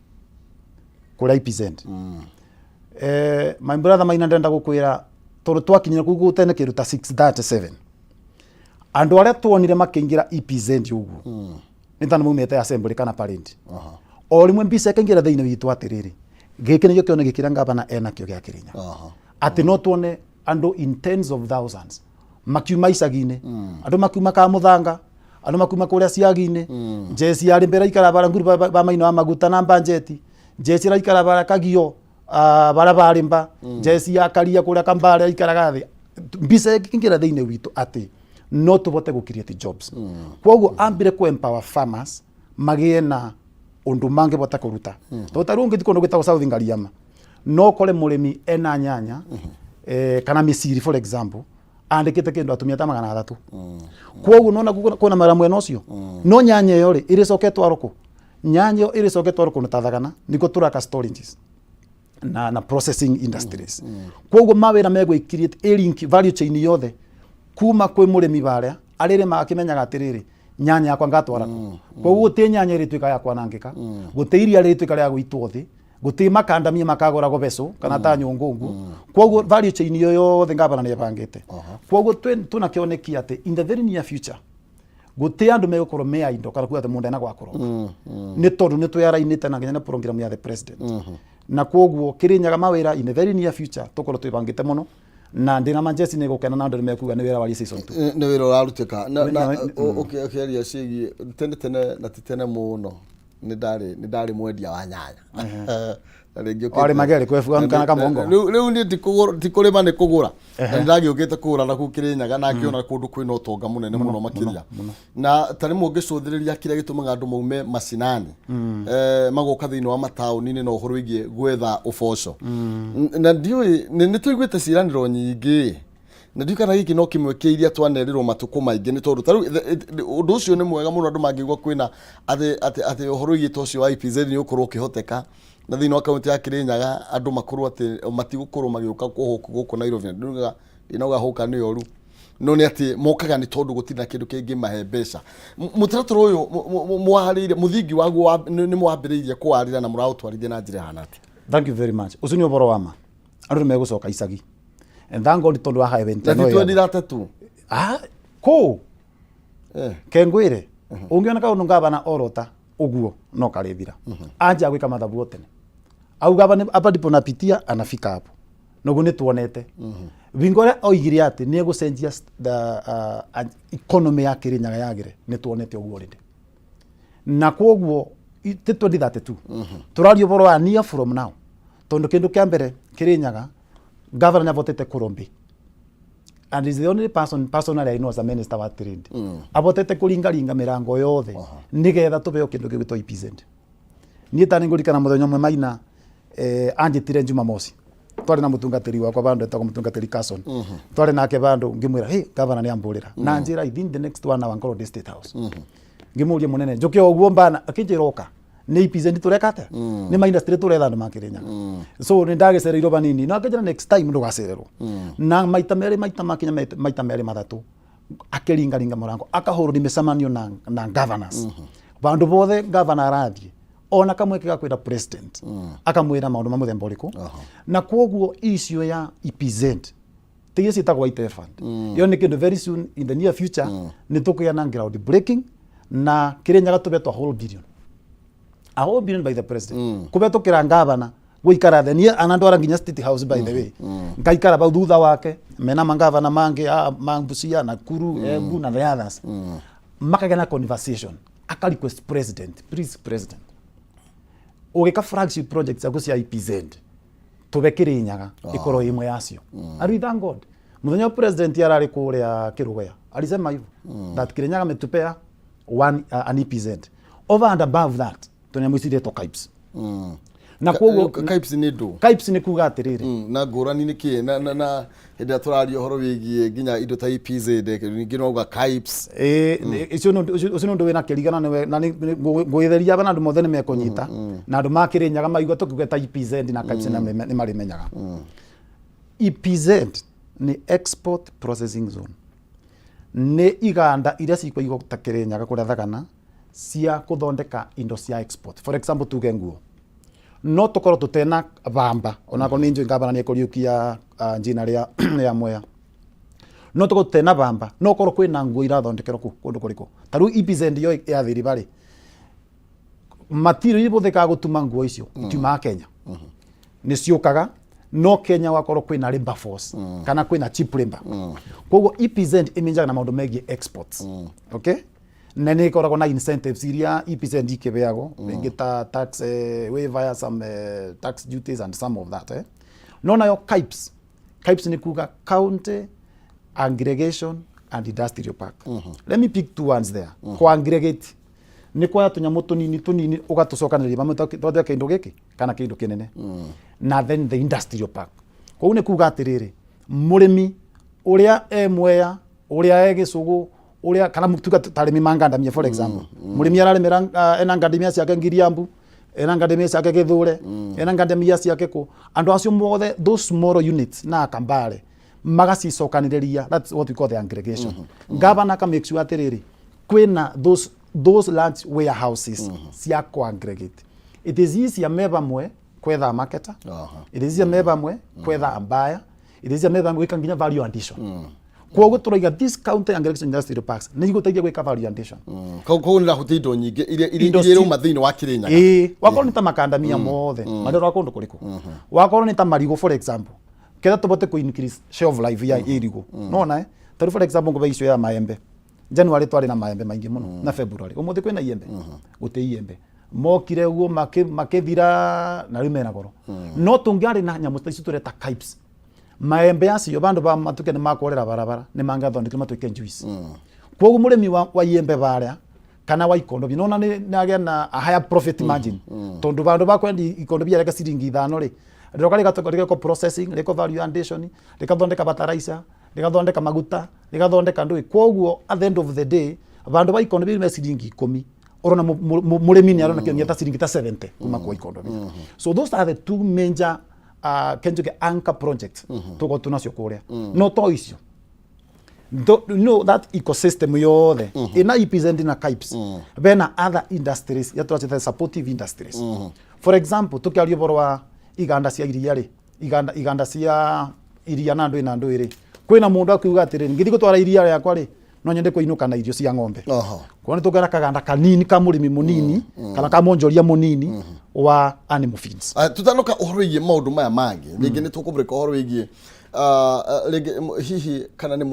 kũrĩa EPZ." My brother Maina, ndĩrenda gũkwĩra tondũ twakinyire kũu tene kĩndũ ta 6:37, andũ arĩa tuonire makĩingĩra EPZ ũguo nĩ ta nĩ maumĩte assembly kana parade. O rĩmwe mbica ĩkaingĩra thĩinĩ witũ atĩrĩrĩ, gĩkĩ nĩkĩo kĩoneki kĩrĩa ngavana enakĩo gĩa Kĩrĩnyaga, atĩ no tuone andũ in tens of thousands makiuma icagi-inĩ, andũ makiuma Kamuthanga, andũ makiuma kũrĩa ciagi-inĩ, njeci yarĩ mbere aikara bara nguru ba maina wa maguta na mbanjeti, njeci ĩraikara bara Kagio, bara barĩ mba njeci ya Karia kũrĩa Kambare aikaraga thĩ. Mbica ĩkĩingĩra thĩinĩ witũ atĩ no tũvote gũ create jobs. Koguo ambire ku empower farmers magĩe na ũndũ mangĩbota kũruta, tondũ ta rĩu ũngĩthiĩ kũndũ gwĩtagwo South Ngariama, no ũkore mũrĩmi ena nyanya kana mĩciri, for example, andĩkĩte kĩndũ atumia ta 300. Koguo nona kwĩna mawĩra mwena ũcio. No nyanya ĩyo rĩ, ĩrĩcoka ĩtwarwo kũ? Nyanya ĩyo ĩrĩcoka ĩtwarwo kũndũ ta Thagana, nĩkuo tũraka storages na processing industries. Koguo mawĩra megwĩ create a link value chain yothe kuma kwĩ mũrĩmi barĩa arĩrĩma akĩmenyaga atĩrĩrĩ, nyanya yakwa ngatwara kũ. Koguo gũtĩ nyanya ĩrĩtuĩka ya kwanangĩka, gũtĩ iria rĩrĩtuĩka rĩa gũitwo thĩ, gũtĩ makandamia makagũragwo becũ kana ta nyũngũ ũguo. Koguo value chain ĩyo yothe ngavana nĩ ĩbangĩte. Koguo twĩna kĩoneki atĩ in the very near future gũtĩ andũ megũkorwo me indo kana kuga atĩ mũndũ ena gwa kũroka, nĩ tondũ nĩ twĩarainĩte na nginya na program ya the president. Na koguo Kĩrĩnyaga mawĩra in the very near future tũkorwo twĩbangĩte mũno, na ndĩna manjeci nĩ gũkena na andũ nĩ mekuga nĩ wĩra wa season 2. Nĩ wĩra ũrarutĩka na ũkĩaria ciĩgiĩ tene tene, na ti tene mũno, nĩ ndarĩ mwendia wa nyanya na rĩngĩ Warĩ Magere, kwĩ kana Kamongo? Rĩu niĩ ti kũrĩma, nĩ kũgũra, na nĩ ndagĩũkĩte kũgũra na kũu Kĩrĩnyaga na ngĩona kũndũ kwĩna ũtonga mũnene mũno makĩria. Na ta rĩmwe ũngĩcũthĩrĩria kĩrĩa gĩtũmaga andũ maume macinani magoka thĩinĩ wa mataũni-inĩ na ũhoro wĩgiĩ gwetha ũboco. Na ndiũĩ, nĩ tũiguĩte ciĩranĩro nyingĩ, na ndiũĩ kana gĩkĩ no kĩmwe kĩa iria twanerĩrwo matukũ maingĩ, nĩ tondũ ta rĩu ũndũ ũcio nĩ mwega mũno andũ mangĩigua kwĩna atĩ ũhoro wĩgiĩ ta ũcio wa EPZ nĩ ũkorwo ũkĩhoteka na thĩinĩ wa kaunti ya Kĩrĩnyaga, andũ makorwo atĩ matigũkorwo magĩũka kũhũku gũkũ Nairobi. Na ndinauga ndinauga hũka nĩ ũru. No nĩ atĩ mokaga nĩ tondũ gũtirĩ na kĩndũ kĩngĩ mahe mbeca. Mũtaratara ũyũ mwarĩire mũthingi waguo nĩ mwambĩrĩirie kũwarĩra na mũraũtwarithia na njĩra ĩhana atĩa? Thank you very much. Ũcio nĩ ũhoro wa ma, andũ nĩ megũcoka icagi, and thank God tondũ wa highway. Na ti 2032? Ah, kũ kengwĩre ũngĩona kaũndũ ngavana orota ũguo no karĩthira anja gwĩka mathabu o tene, auga hapa hapa ndipo napitia, anafika hapo. Noguo nĩ tuonete bingo ũrĩa oigire atĩ nĩ egũcenjia the economy ya Kĩrĩnyaga yagĩre, nĩ tuonete ũguo already. Na kwoguo ti 2032 tũraria, ũhoro wa near from now, tondũ kĩndũ kĩa mbere, Kĩrĩnyaga governor nĩ avotete kũrombi and is the only person personally I know as a minister wa trade avotete kũringaringa mĩrango yothe nĩgetha tũheo kĩndũ gĩgwĩtwo EPZ. Niĩ ta nĩngũririkana mũthenya ũmwe Maina anjĩtire Jumamosi, twarĩ na mũtungatĩri wakwa vandũ etagwo mũtungatĩri Carson, twarĩ nake vandũ, ngĩmwĩra, "Hey, governor nĩ ambũrĩra na njĩra within the next one hour ngorwo ndĩ State House." Ngĩmũria, "Mũnene, njũke o ũguo mbana?" Akĩnjĩra, "Ũka, nĩ EPZ tũreka atĩa, nĩ ma industry tũretha andũ makĩrĩnyaga." So nĩ ndagĩcereirwo vanini, no akĩnjĩra, "Next time ndũgacererwo." Na maita merĩ, maita makinya maita merĩ mathatũ, akĩringaringa mũrango, akahũrũri mĩcemanio na governors vandũ vothe governor arathiĩ, ona kamweke ga kwĩra president, akamwĩra maũndũ ma mũthemba ũrĩkũ. Na kwoguo issue ya EPZ tiga ciĩtagwo white elephant, ĩyo nĩ kĩndũ very soon, in the near future, nĩ tũkũgĩa na ground breaking na Kĩrĩnyaga tũbetwo a whole billion by the president kũbetũkĩra ngavana gũikara thĩ. Niĩ anandwara nginya State House, by the way, ngaikara bau thutha wake mena mangavana mangĩ ma Busia, Nakuru, Embu na the others, makagĩa na conversation, aka request president, "Please president, ũgĩka flagship project ciaku cia EPZ, tũbe Kĩrĩnyaga ĩkorwo ĩmwe yacio." And we thank God, mũthenya wa president ararĩ kũrĩa Kĩrũgoya, alisema hivyo that Kĩrĩnyaga ametupea one an EPZ. Over and above that, tũnyamũ to KIPES na koguo KIPES nĩ ndũ? KIPES nĩ kuga atĩrĩrĩ, Na ngũrani nĩ kĩ na hĩndĩ ĩrĩa tũraria ũhoro wĩgiĩ nginya indo ta EPZ, ningĩ no uga KIPES? Ĩĩ, ũcio nĩ ũndũ wĩna kĩrigana nĩwe na ngwĩtheria aba na andũ mothe nĩ mekũnyita, na andũ ma Kĩrĩnyaga maigua tũkiuga EPZ na KIPES na nĩ marĩmenyaga. EPZ nĩ export processing zone, nĩ iganda iria cikũigwo ta Kĩrĩnyaga kũrĩa Thagana cia kũthondeka indo cia export. For example, tuge nguo, no tũkorwo tũtena bamba, onakorwo nĩ njũĩ ngavana nĩ ekũriũkia njina rĩa Mwea, no tũkorwo tũtena bamba, no korwo kwĩna nguo irathondekerwo kũ kũndũ kũrĩkũ. Ta rĩu EPZ yo ya thiriba rĩ, material iria ibũthĩkaga gũtuma nguo icio itiumaga Kenya, nĩ ciũkaga, no Kenya wakorwo kwĩna labor force kana kwĩna cheap labor. Koguo EPZ ĩminjaga na maũndũ megiĩ exports, okay? Na nĩ ĩkoragwo na incentives iria EPZ ikĩbeagwo, rĩngĩ ta tax waiver ya some tax duties and some of that. No nayo KIPES, KIPES nĩ kuga County Aggregation and Industrial Park. Let me pick two ones there. Ko aggregate nĩ kuoya tũnyamũ tũnini tũnini ũgatũcokanĩrĩria hamwe twathondeka kĩndũ gĩkĩ kana kĩndũ kĩnene. Na then the industrial park, koguo nĩ kuga atĩrĩrĩ, mũrĩmi ũrĩa e Mwea, ũrĩa e Gĩcũgũ, ũrĩa kana tuga ta arĩmi ma ngandamia, for example, mũrĩmi ararĩmĩra ena ngandamia ciake Ngiriambu, ena ngandamia ciake Gĩthũre, ena ngandamia ciake kũ, andũ acio mothe, those small units na akambare magacicokanĩrĩria, that's what we call the aggregation. Governor aka make sure atĩrĩrĩ, kwĩna those large warehouses cia ku aggregate. It is easier me vamwe kwetha marketer. It is easier me vamwe kwetha ambaya. It is easier me vamwe gwĩka nginya value addition. Koguo tũraiga this county aggregation industrial parks nĩ igũteithia gwĩka value addition. Koguo nĩ irahutia indo nyingĩ iria iria irauma thĩinĩ wa Kĩrĩnyaga. Ĩĩ, wakorwo nĩ ta makandamia mothe marĩa kũndũ kũrĩkũ, wakorwo nĩ ta marigũ, for example, ketha tũbote kũ increase shelf life ya irigũ nona tarĩu, for example, ngũbe icio ya maembe, January twarĩ na maembe maingĩ mũno na February, ũmũthĩ kwĩna iembe? Gũtĩ iembe, mokire ũguo makĩthira na rĩu mena goro. No tũngĩarĩ na nyamũ ta icio tũreta KIPES, maembe acio bandu ba matuke nĩ makworera barabara, nĩ mangĩathondekire matuĩke juice. Koguo mũrĩmi wa iembe barĩa kana wa ikondobia nona nĩ nagĩa na a higher profit margin, tondu bandu bakwendi ikondobia rĩka ciringi 5 rĩ, rĩroka rĩgatuĩka rĩgekwo processing, rĩkwo value addition, rĩkathondeka fertilizer, rĩgathondeka maguta, rĩgathondeka ndũĩ. Koguo at the end of the day, bandu ba ikondobia me ciringi 10, urona mũrĩmi nĩ arona kĩo ta ciringi ta 70 kuma kwa ikondobia. So those are the two major kenjuge anchor projects tugo tunacio kuria. No to icio No that ecosystem yothe ina represent na KIPES, bena other industries ya twachita supportive industries. For example, tukiaria ũhoro wa iganda cia iria rĩ, iganda cia iria na ndũĩ na ndũĩ rĩ, kwĩna mũndũ akiuga atĩrĩ, ngĩthiĩ gũtwara iria rĩakwa rĩ, no nyende kũinũka na irio cia ng'ombe. Kuona tũngĩona kaganda kanini ka mũrĩmi mũnini kana ka mwonjoria mũnini wa animal feeds. Tutanoka ũhoro wĩgiĩ maũndũ maya mangĩ, rĩngĩ nĩ tũkũmũrĩka ũhoro wĩgiĩ rĩngĩ hihi kana nĩ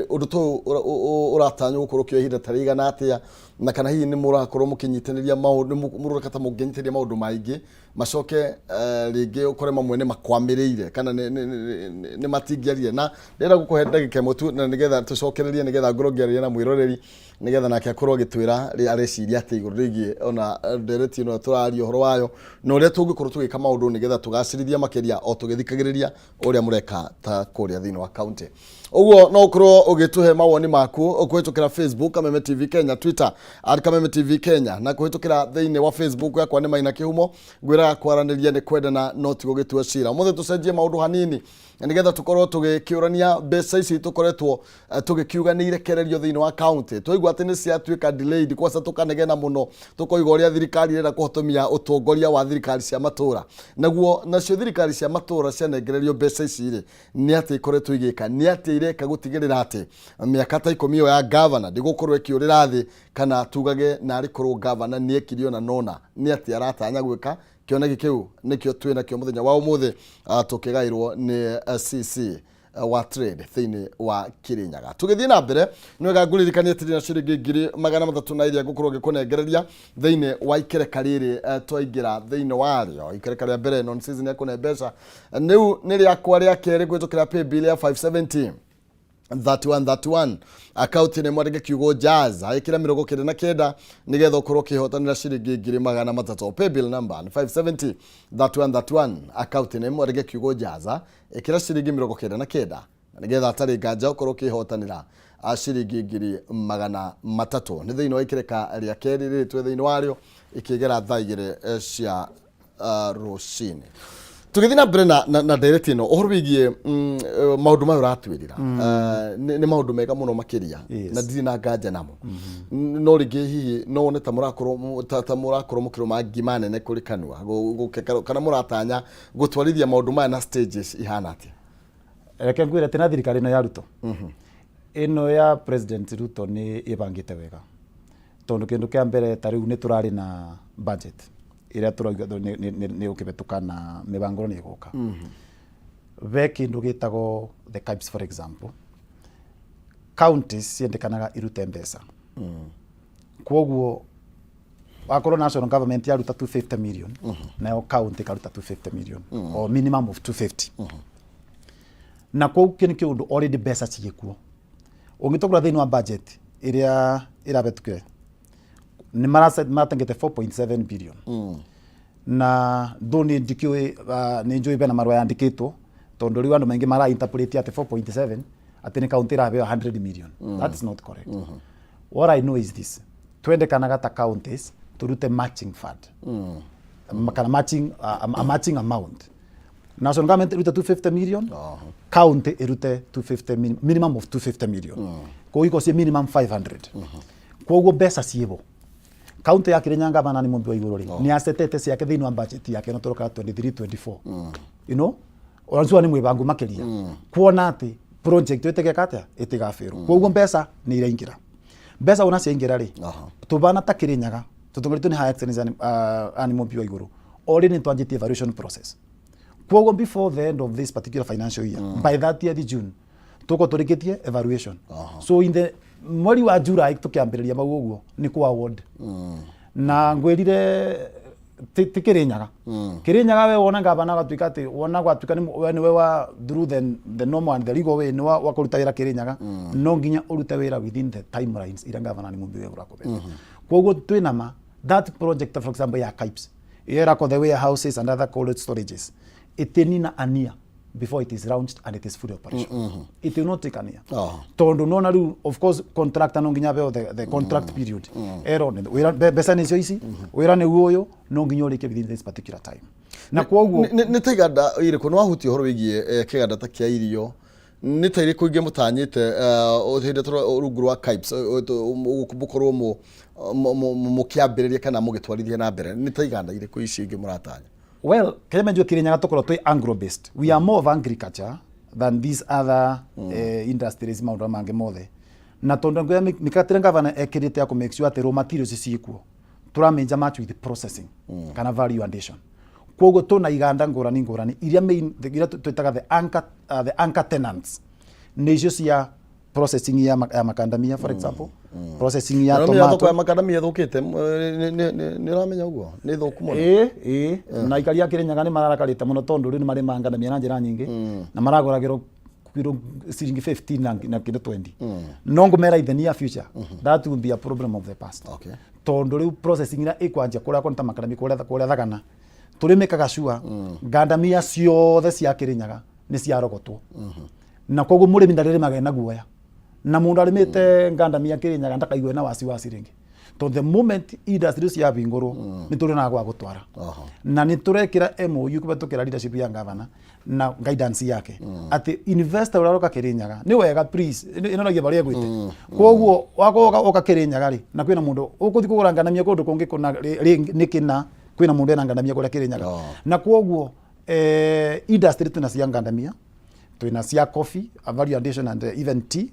ũndũ ta ũyũ ũratanywo gũkorwo ũkĩoya ihinda ta rĩigana atĩa, na kana hihi nĩ mũrakorwo mũkĩnyitĩrĩria maũndũ, mũroneka ta mũngĩnyitĩrĩria maũndũ maingĩ macoke rĩngĩ ũkore mamwe nĩ makwamĩrĩire kana nĩ matingĩarire. Na ndĩrenda gũkũhe ndagĩka ĩmwe tu na nĩgetha tũcokererie, nĩgetha ngorwo ngĩaria na mwĩroreri, nĩgetha nake akorwo agĩtwĩra areciria atĩ igũrũ rĩgiĩ ona ndereti ĩno tũraria ũhoro wayo na ũrĩa tũngĩkorwo tũgĩka maũndũ nĩgetha tũgacĩrithia makĩria o tũgĩthikagĩrĩria ũrĩa mũreka ta kũrĩa thĩinĩ wa county. Ũguo no ũkorwo ũgĩtũhe mawoni maku kũhĩtũkĩra Facebook Kameme TV Kenya, Twitter @KamemeTVKenya, na kũhĩtũkĩra thĩinĩ wa Facebook yakwa nĩ Maina Kĩhumo. Ngwĩraga kwaranĩria nĩ kwendana no ti gũgĩtua cira. Ũmũthĩ tũcenjie maũndũ hanini nĩgetha tũkorwo tũgĩkĩũrania mbeca ici tũkoretwo tũgĩkiuga nĩ irekererio thĩinĩ wa county. Twaigua atĩ nĩ ciatuĩka delayed, kwaca tũkanegena mũno, tũkoiga ũrĩa thirikari ĩrenda kũhotomia ũtongoria wa thirikari cia matũra. Naguo nacio thirikari cia matũra cianengererio mbeca ici rĩ, nĩ atĩ ikoretwo igĩka, nĩ atĩ ireka gũtigĩrĩra atĩ mĩaka ta 10 ĩyo ya gavana ndĩgũkorwo ĩkĩũrĩra thĩ, kana tugage narĩ korwo gavana nĩ ekire ona nona, nĩ atĩ aratanya gwĩka. Kĩoneki kĩu nĩkĩo twĩ nakĩo mũthenya wa ũmũthĩ, tũkĩgaĩrwo nĩ CC wa trade thĩinĩ wa Kirinyaga. Tũgĩthiĩ na mbere, nĩ wega ngũririkanie atĩ na ciringi 300,000 na iria ngũkorwo ngĩkũnengereria thĩinĩ wa ikereka rĩrĩ twaingĩra thĩinĩ warĩo. Ikereka rĩa mbere non season ya kũne mbeca rĩu nĩ rĩakwa rĩa kerĩ kũhĩtũkĩra paybill ya 570 3131, akaunti nĩ mwandĩke kiugo jazz, ĩkĩra 99 nĩgetha ũkorwo ũkĩhotanĩra ciringi 300,000. Paybill number nĩ 570 3131, akaunti nĩ mwandĩke kiugo jazz, ĩkĩra ciringi 99 nĩgetha atarĩ nganja ũkorwo ũkĩhotanĩra ciringi 300,000. Nĩ thĩinĩ wa ikereka rĩa kerĩ rĩrĩ twĩ thĩinĩ warĩo ikĩgera thaa 2 cia rũcinĩ. Tũgĩthiĩ na mbere na ndereti ĩno, ũhoro wĩgiĩ maũndũ maya ũratwĩrĩra nĩ maũndũ mega mũno makĩria na ndirĩ na nganja namo. No rĩngĩ hihi no wone ta mũrakorwo ta mũrakorwo mũkĩrũma ngima nene kũrĩ kanua kana mũratanya gũtwarithia maũndũ maya na stages ihana atĩa? Reke ngwĩre atĩ na thirikari ĩno ya Ruto, ĩno ya President Ruto, nĩ ĩbangĩte wega, tondũ kĩndũ kĩa mbere ta rĩu nĩ tũrarĩ na budget ĩrĩa tũrauga nĩ ũkĩhetũka na mĩbango nĩ ĩgũka. Ve kĩndũ gĩtagwo the KIPES, for example, counties ciendekanaga irute mbeca. Kwoguo wakorwo national government yaruta 250 million, nayo county ikaruta 250 million or minimum of 250, na kũu kĩ nĩ kĩũndũ already mbeca cigĩkuo. Ũngĩtũgũra thĩinĩ wa budget ĩrĩa ĩrahetũkire, nĩ maratengete 4.7 billion, na though nĩ ndikĩũĩ, nĩ njũĩ bena marũa yandĩkĩtwo, tondũ rĩu andũ maingĩ mara interpret atĩ 4.7 atĩ nĩ county ĩraheo 100 million. That is not correct. What I know is this: twendekanaga ta counties turute matching fund kana matching a matching amount. National government irute 250 million, county irute 250 minimum of 250 million, koguo iko cie minimum 500. Koguo mbeca ciĩbo. County ya Kirinyaga, gavana nĩ mũmbi wa igũrũ rĩ, nĩ acetete ciake thĩinĩ wa budget yake no tũroka 23 24, onacua nĩ mwĩbangu makĩria kuona atĩ project ĩtegeka atĩa ĩtigabĩrwo. Koguo mbeca nĩ iraingĩra. Mbeca ona ciaingĩra rĩ, tũbana ta Kirinyaga tũtongoretio nĩ High Excellency ani mũmbi wa igũrũ, already nĩ twanjĩtie evaluation process. Koguo before the end of this particular financial year, by 30th June, tuko tũrĩkĩtie evaluation. So in the mweri wa July tũkĩambĩrĩria mau ũguo nĩ kũ award. Na ngwĩrire ti Kirinyaga. Kirinyaga we wona gavana gatuĩka atĩ wona gwatuĩka nĩ we nĩwe wa through the normal and the legal way nĩ wa kũruta wĩra Kirinyaga, no nginya ũrute wĩra within the timelines iria gavana nĩ mũmbi wa ũrakũbete. Koguo twĩna ma that project, for example, ya KIPES ĩrako the warehouses and other cold storages, ĩtĩnina a year before it is launched and it is fully operational. It will not take a year. Tondu nona riu, of course, contractor no nginya abeo the contract period, ero wira mbeca nĩcio ici, wĩra nĩguo ũyũ, no nginya ũrĩkie within this particular time, na kwoguo Nĩ ta iganda irĩkũ nĩ wahutia ũhoro wĩgiĩ kĩganda ta kĩa irio? Nĩ ta irĩkũ ingĩ mũtanyĩte hĩndĩ tũra rungu rwa KIPES mũkorwo mũkĩambĩrĩria kana mũgĩtwarithia na mbere? Nĩ ta iganda irĩkũ ici ingĩ mũratanya? Well, kĩrĩa menjwo Kirinyaga tũkorwo twĩ agro based. We are more of agriculture than these other industries, maũndũ mangĩ mothe. Na tondũ ngwĩra mĩkakati ĩrĩa gavana ekĩrĩte ya kũ make sure atĩ raw materials ciĩkuo, tũramĩnja much with processing kana value addition. Koguo tũna iganda ngũrani ngũrani iria main, iria twĩtaga the anchor tenants nĩ icio cia processing ya macadamia, for example, processing ya Na ũramenya thoko tomato. Ya macadamia ĩthũkĩte, nĩ ũramenya ũguo nĩ thũku mũno? Ĩĩ, na aikari a Kirinyaga nĩ mararakarĩte mũno tondũ rĩu nĩ marĩmaga ngandamia na njĩra nyingĩ na maragũragĩrwo kiro ciringi 15 na kĩndũ 20. No ngũmera, in the near future that will be a problem of the past, tondũ rĩu processing ĩrĩa ĩkwanjia kũrĩa kũnta macadamia kũrĩa Thagana, tũrĩmĩkaga sure ngandamia ciothe cia Kirinyaga nĩ ciarogotwo, na koguo mũrĩmi ndarĩrĩmaga ena guoya, na mũndũ arĩmĩte ngandamia Kirinyaga ndakaigua na wasiwasi rĩngĩ, tondũ the moment industry ciahingũrwo nĩ tũrĩonaga gwa gũtwara. Na nĩ tũrekĩra MOU kũhetũkĩra leadership ya gavana na guidance yake atĩ investor ũrĩa ũroka Kirinyaga nĩ wega, please, ĩnonagia barĩa ĩgwĩte. Koguo wakoka oka Kirinyaga rĩ, na kwĩna mũndũ ũkũthi kũgũra ngandamia kũndũ kũngĩ kũna nĩkĩ, na kwĩna mũndũ ena ngandamia kũrĩa Kirinyaga? Na koguo industry twĩna cia ngandamia, twĩna cia coffee, a value addition and even tea,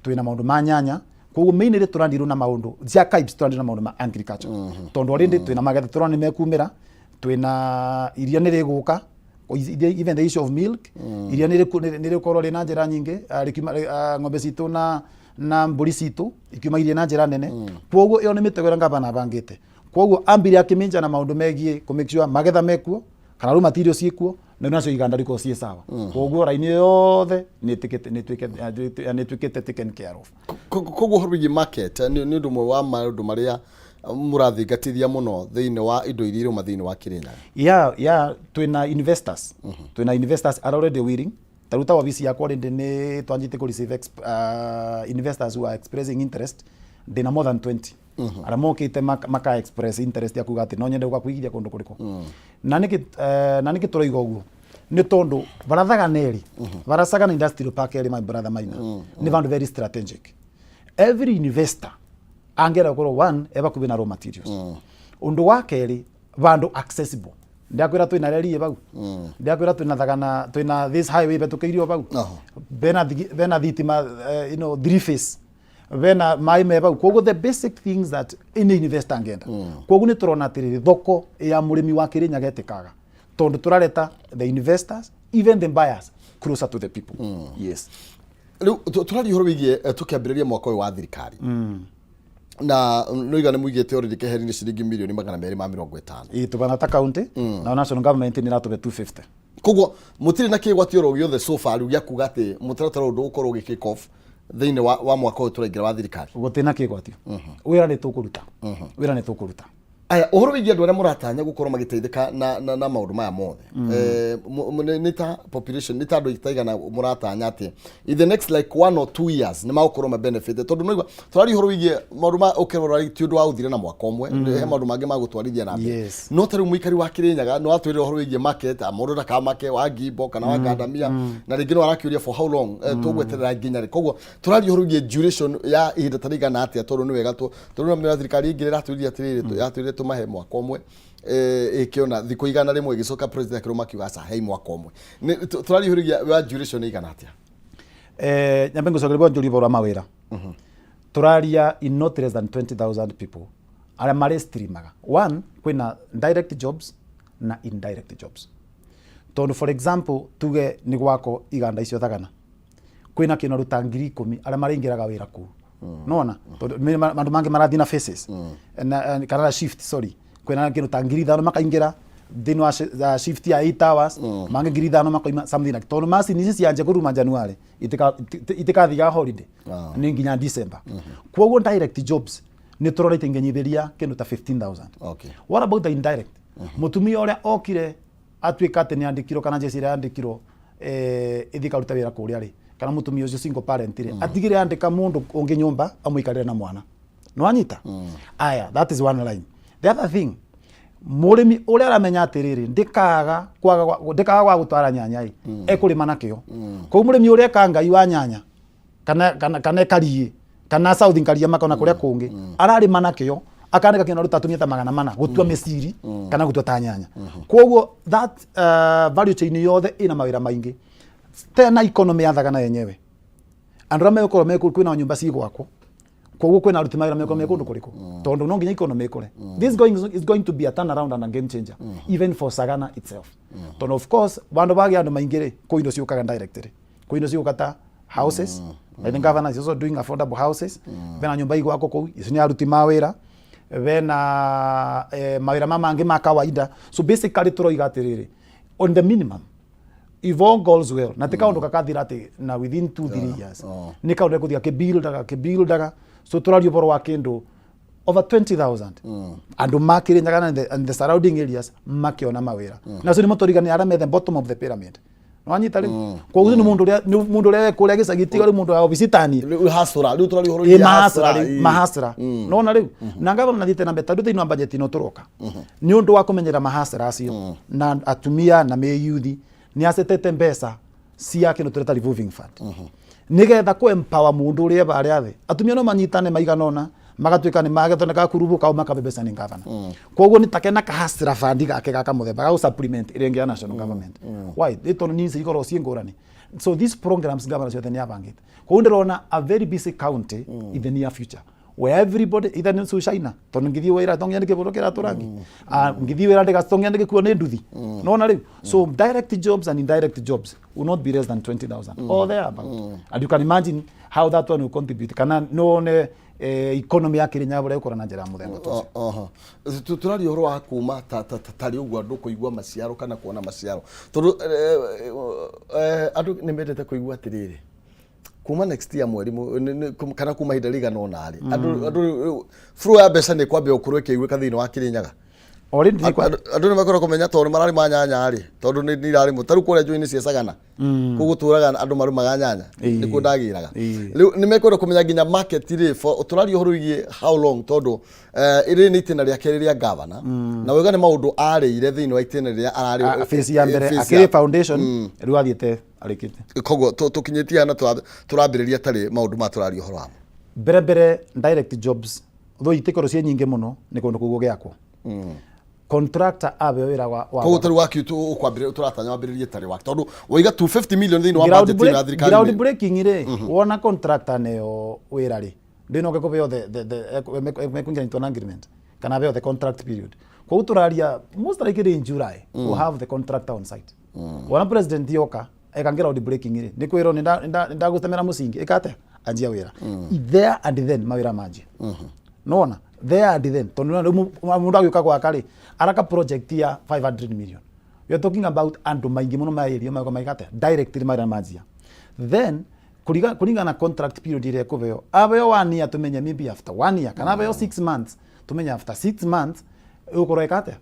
twĩna maũndũ ma nyanya. Koguo mainly tũrandirwo na maũndũ cia KIPES, tũrandirwo na maũndũ ma agriculture, tondũ already twĩna magetha tũrona nĩ mekumĩra, twĩna iria nĩ rĩgũka, even the issue of milk, iria nĩ rĩgũkorwo rĩ na njĩra nyingĩ, rĩkiuma ng'ombe citũ na mbũri citũ ikiuma iria na njĩra nene. Koguo ĩyo nĩ mĩtego ĩrĩa gavana abangĩte. Koguo ambire akĩminja na maũndũ megiĩ kũ make sure magetha mekuo kana raw materials ciĩkuo, na nacio iganda rikorwo ciĩ sawa. Koguo raini ĩyo yothe nĩ ĩtuĩkĩte taken care of. Koguo ũhoro wĩgiĩ market nĩ ũndũ ũmwe wa maũndũ marĩa mũrathingatithia mũno thĩinĩ wa indo iria irauma thĩinĩ wa Kirinyaga? Yeah, twĩna investors are already willing. Ta rĩu ta wabici yakwa already nĩ twanjĩtie kũ receive investors who are expressing interest. Ndĩna more than 20 arĩa mokĩte maka express interest ya kuga atĩ no nyende gũka kũigithia kũndũ kũrĩkũ. Na nĩkĩ tũroiga ũguo? Nĩ tondũ barathaga neri baracaga na industrial park eri, my brother Maina, nĩ vandu very strategic. Every investor angĩenda gũkorwo one e bakuhĩ na raw materials. Ũndũ wa kerĩ, vandu accessible. Ndakwĩra twĩna reri bau, ndakwĩra twĩna Thagana, twĩna this highway betũkĩirio bau, bena thitima, three phase, bena maĩ me bau. Koguo the basic things that any investor angĩenda. Koguo nĩ tũrona atĩrĩrĩ, thoko ya mũrĩmi wa Kĩrĩnyaga ĩtĩkaga tondũ tũrareta the investors, even the buyers, closer to the people, yes. Rĩu tũraria ũhoro wĩgiĩ tũkĩambĩrĩria mwaka ũyũ wa thirikari, na noiga nĩ mũigĩte already keheri-inĩ ciringi mirioni 250. Ĩ, tũbana ta county, na national government nĩ ĩratũhe 250. Koguo mũtirĩ na kĩgwati oro gĩothe so far rĩu gĩa kuga atĩ mũtaratara ũyũ ndũgũkorwo ũgĩ kick off thĩinĩ wa mwaka ũyũ tũraingĩra wa thirikari? Gũtirĩ na kĩgwatio. Wĩra nĩ tũkũruta, wĩra nĩ tũkũruta. Aya, ũhoro wĩgiĩ andũ arĩa mũratanya gũkorwo magĩteithĩka na maũndũ maya mothe, nĩ ta population, nĩ ta andũ taigana mũratanya atĩ in the next like 1 or 2 years nĩ magũkorwo ma benefit? Tondũ noigua tũraria ũhoro wĩgiĩ maũndũ ma ũkĩrora, ti ũndũ wa gũthira na mwaka ũmwe, he maũndũ mangĩ ma gũtwarithia na mbere. No ta rĩu mũikari wa Kĩrĩnyaga nĩ watwĩrĩra ũhoro wĩgiĩ market, mũndũ ndakamake wa ngimbo kana wa ngandamia, na rĩngĩ no arakĩũria for how long, tũgweterera nginya rĩ? Koguo tũraria ũhoro wĩgiĩ duration ya ihinda ta rĩigana atĩa? Tondũ nĩ wega tondũ nĩ thirikari ĩngĩ ĩratwĩrire atĩrĩrĩ, yatwĩrire tũmahe mwaka ũmwe, ĩkĩona thikũ 100, ĩgĩcoka president akĩrwo makiuga aca, hei mwaka ũmwe. Tũraria ũhoro wĩgiĩ wa duration ĩigana atĩa? Nyambe ngũcokeria bwa njũria ũhoro wa mawĩra. Tũraria in not less than 20,000 people arĩa marĩ streamaga. One, kwĩna direct jobs na indirect jobs, tondũ for example tuge nĩ gwako iganda icio Thagana, kwĩna kĩndũ aruta 10,000 arĩa marĩingĩraga wĩra kũu, nona tondũ andũ mangĩ marathiĩ na phases kana na shift, sorry. Kwĩna kĩndũ ta 5,000 makaingĩra thĩinĩ wa shift ya 8 hours, mangĩ 5,000 makoima, something like, tondũ macini ici cianjia kũruma January itikathiaga holiday nĩ nginya December. Koguo direct jobs nĩ tũrorete ingĩnyihĩria kĩndũ ta 15,000. What about the indirect? Mũtumia ũrĩa okire atuĩka atĩ nĩ andĩkirwo kana njeci ĩrĩa yandĩkirwo ĩthiĩ karuta wĩra kũrĩa rĩ, kana mũtumia ũcio single parent rĩ, atigire andĩka mũndũ ũngĩ nyũmba amũikarĩre na mwana, nĩwanyita? Aya, that is one line. The other thing, Mũrĩmi ũrĩa aramenya atĩrĩrĩ, ndĩkaga kwaga ndĩkaga gwa gũtwara nyanya ĩ, ekũrĩma nakĩo. Koguo mũrĩmi ũrĩa eka ngai wa nyanya kana ekarie kana South Nkaria makona kũrĩa kũngĩ ararĩma nakĩo, akanĩka kĩndũ aruta tumia ta 400 gũtua mĩciri kana gũtua ta nyanya. Koguo that value chain yothe ĩna mawĩra maingĩ tena economy ya Thagana yenyewe. Andũ arĩa megũkorwo me kũu, kwĩna nyũmba cigwakwo, koguo kwĩna aruti mawĩra megũkorwo me kũndũ kũrĩkũ, tondũ no nginya economy ĩkũre. This is going to be a turnaround and a game changer even for Sagana itself, tondũ of course vandũ vagĩa andũ maingĩ rĩ, kwĩ indo ciũkaga directly, kwĩ indo ciũka ta houses. I think governor is also doing affordable houses. Bena nyũmba igwakwo kũu, icio nĩ aruti mawĩra, bena mawĩra ma mangĩ ma kawaida. So basically tũroiga atĩrĩrĩ, on the minimum, if all goes well, na ti kaundu kakathira ati na within 2 3 years, ni kaundu gekuthia kibuildaga kibuildaga. So turaria ũhoro wa kindu over 20,000 andu ma Kirinyaga and the surrounding areas makiona mawira. Na cio nĩ mũtũrigania arĩa me the bottom of the pyramid. Nĩwanyita rĩu? Koguo nĩ mũndũ ũrĩa, nĩ mũndũ ũrĩa kũrĩa gĩcagi, tiga rĩu mũndũ wa obici tani. Rĩu hasura, rĩu tũraria ũhoro ĩ wĩgiĩ mahasra hasra, rĩu mahasra nona rĩu na ngavana nathiĩte na mbere, tondũ thĩinĩ wa budget ĩno tũroka nĩ ũndũ wa kũmenyerera mahasra acio na atumia na mĩyuthi, nĩ acetete mbeca cia kĩndũ tũreta revolving fund, nĩgetha kũ empower mũndũ ũrĩa barĩa thĩ. Atumia no manyitane maigana ũna, magatuĩka nĩ magethondeka kurubu kao, makabe mbeca nĩ ngavana. Koguo nĩ take na kahasra fund gake gaka mũthemba ga gũ supplement ĩrĩa ĩngĩ ya national government. Why? Nĩ tondũ needs ikoragwo ciĩ ngũrani. So these programs governor ciothe nĩ abangĩte. Koguo ndĩrona a very busy county in the near future, where everybody either nĩ China, tondũ ngĩthiĩ wĩra to nginya ndĩkĩbũrwo kĩratũ rangi. Ah, ngĩthiĩ wĩra ndĩga to nginya ndĩgĩkuo nĩ nduthi nona rĩu. So direct jobs and indirect jobs will not be less than 20,000 or there about, and you can imagine how that one will contribute, kana none economy ya Kirinyaga ũrĩa ĩgũkũra na njĩra ya mũthemba ta ũcio. Oho. Tũraria ũhoro wa kuma ta tarĩ ũguo andũ kũigua maciaro kana kuona maciaro, tondũ andũ nĩ mendete kũigua atĩrĩrĩ, kuma next year mweri kana kuma ihinda rĩigana ũna rĩ, andũ rĩu flow ya mbeca nĩ kwambia gũkorwo ĩkĩiguĩka thĩinĩ wa Kirinyaga. Already nĩ Andũ nĩ makorwo kũmenya tondũ mararĩma nyanya rĩ, tondũ nĩ irarĩmwo tarĩu kũrĩa njũĩ-inĩ cia Sagana, kũu gũtũraga andũ marĩmaga nyanya. Nĩkuo ndagĩraga. Rĩu nĩ mekwenda kũmenya nginya market rĩ, tũraria ũhoro wĩgiĩ how long, tondũ rĩrĩ nĩ itĩna rĩa kerĩ rĩa gavana, na wega nĩ maũndũ arĩire thĩinĩ wa itĩna rĩrĩa ararĩ. Ah, phase ya mbere phase akĩrĩ foundation, rĩu athiĩte arĩkĩte. Koguo tũkinyĩtie hana tũrambĩrĩria tarĩ maũndũ ma tũraria ũhoro wamo. Mbere mbere, direct jobs though itikorwo ciĩ nyingĩ mũno, nĩ kũndũ kũu gũgĩakwo, contractor abe wĩra wa Koguo tarĩ waki ũkwambĩrĩria, tũratanya wambĩrĩrie tarĩ waki, tondũ waiga 250 million thĩinĩ wa ground budget ĩno ya thirikari. Ground breaking rĩ, wona contractor neo wĩra rĩ, ndĩnoke kũbeo the mekuingĩra into an agreement kana abeo the contract period. Koguo tũraria most likely in July we'll have the contractor on site. Wona president yoka eka ground breaking rĩ, nĩ kwĩrwo nĩ ndagũtemera mũcingi ĩka atĩa, anjia wĩra there and then, mawĩra manjia nona there and then, tondũ rĩu mũndũ agĩũka gwaka rĩ, araka project ya 500 million, we are talking about andũ maingĩ mũno maĩrio magwa maigate directly mawĩra manjia. Then kũringana na contract period ĩrĩa ĩkũbeo, abeo one year, tumenye maybe after one year, kana abeo 6 months, tumenye after 6 months ĩgũkorwo ĩka atĩa.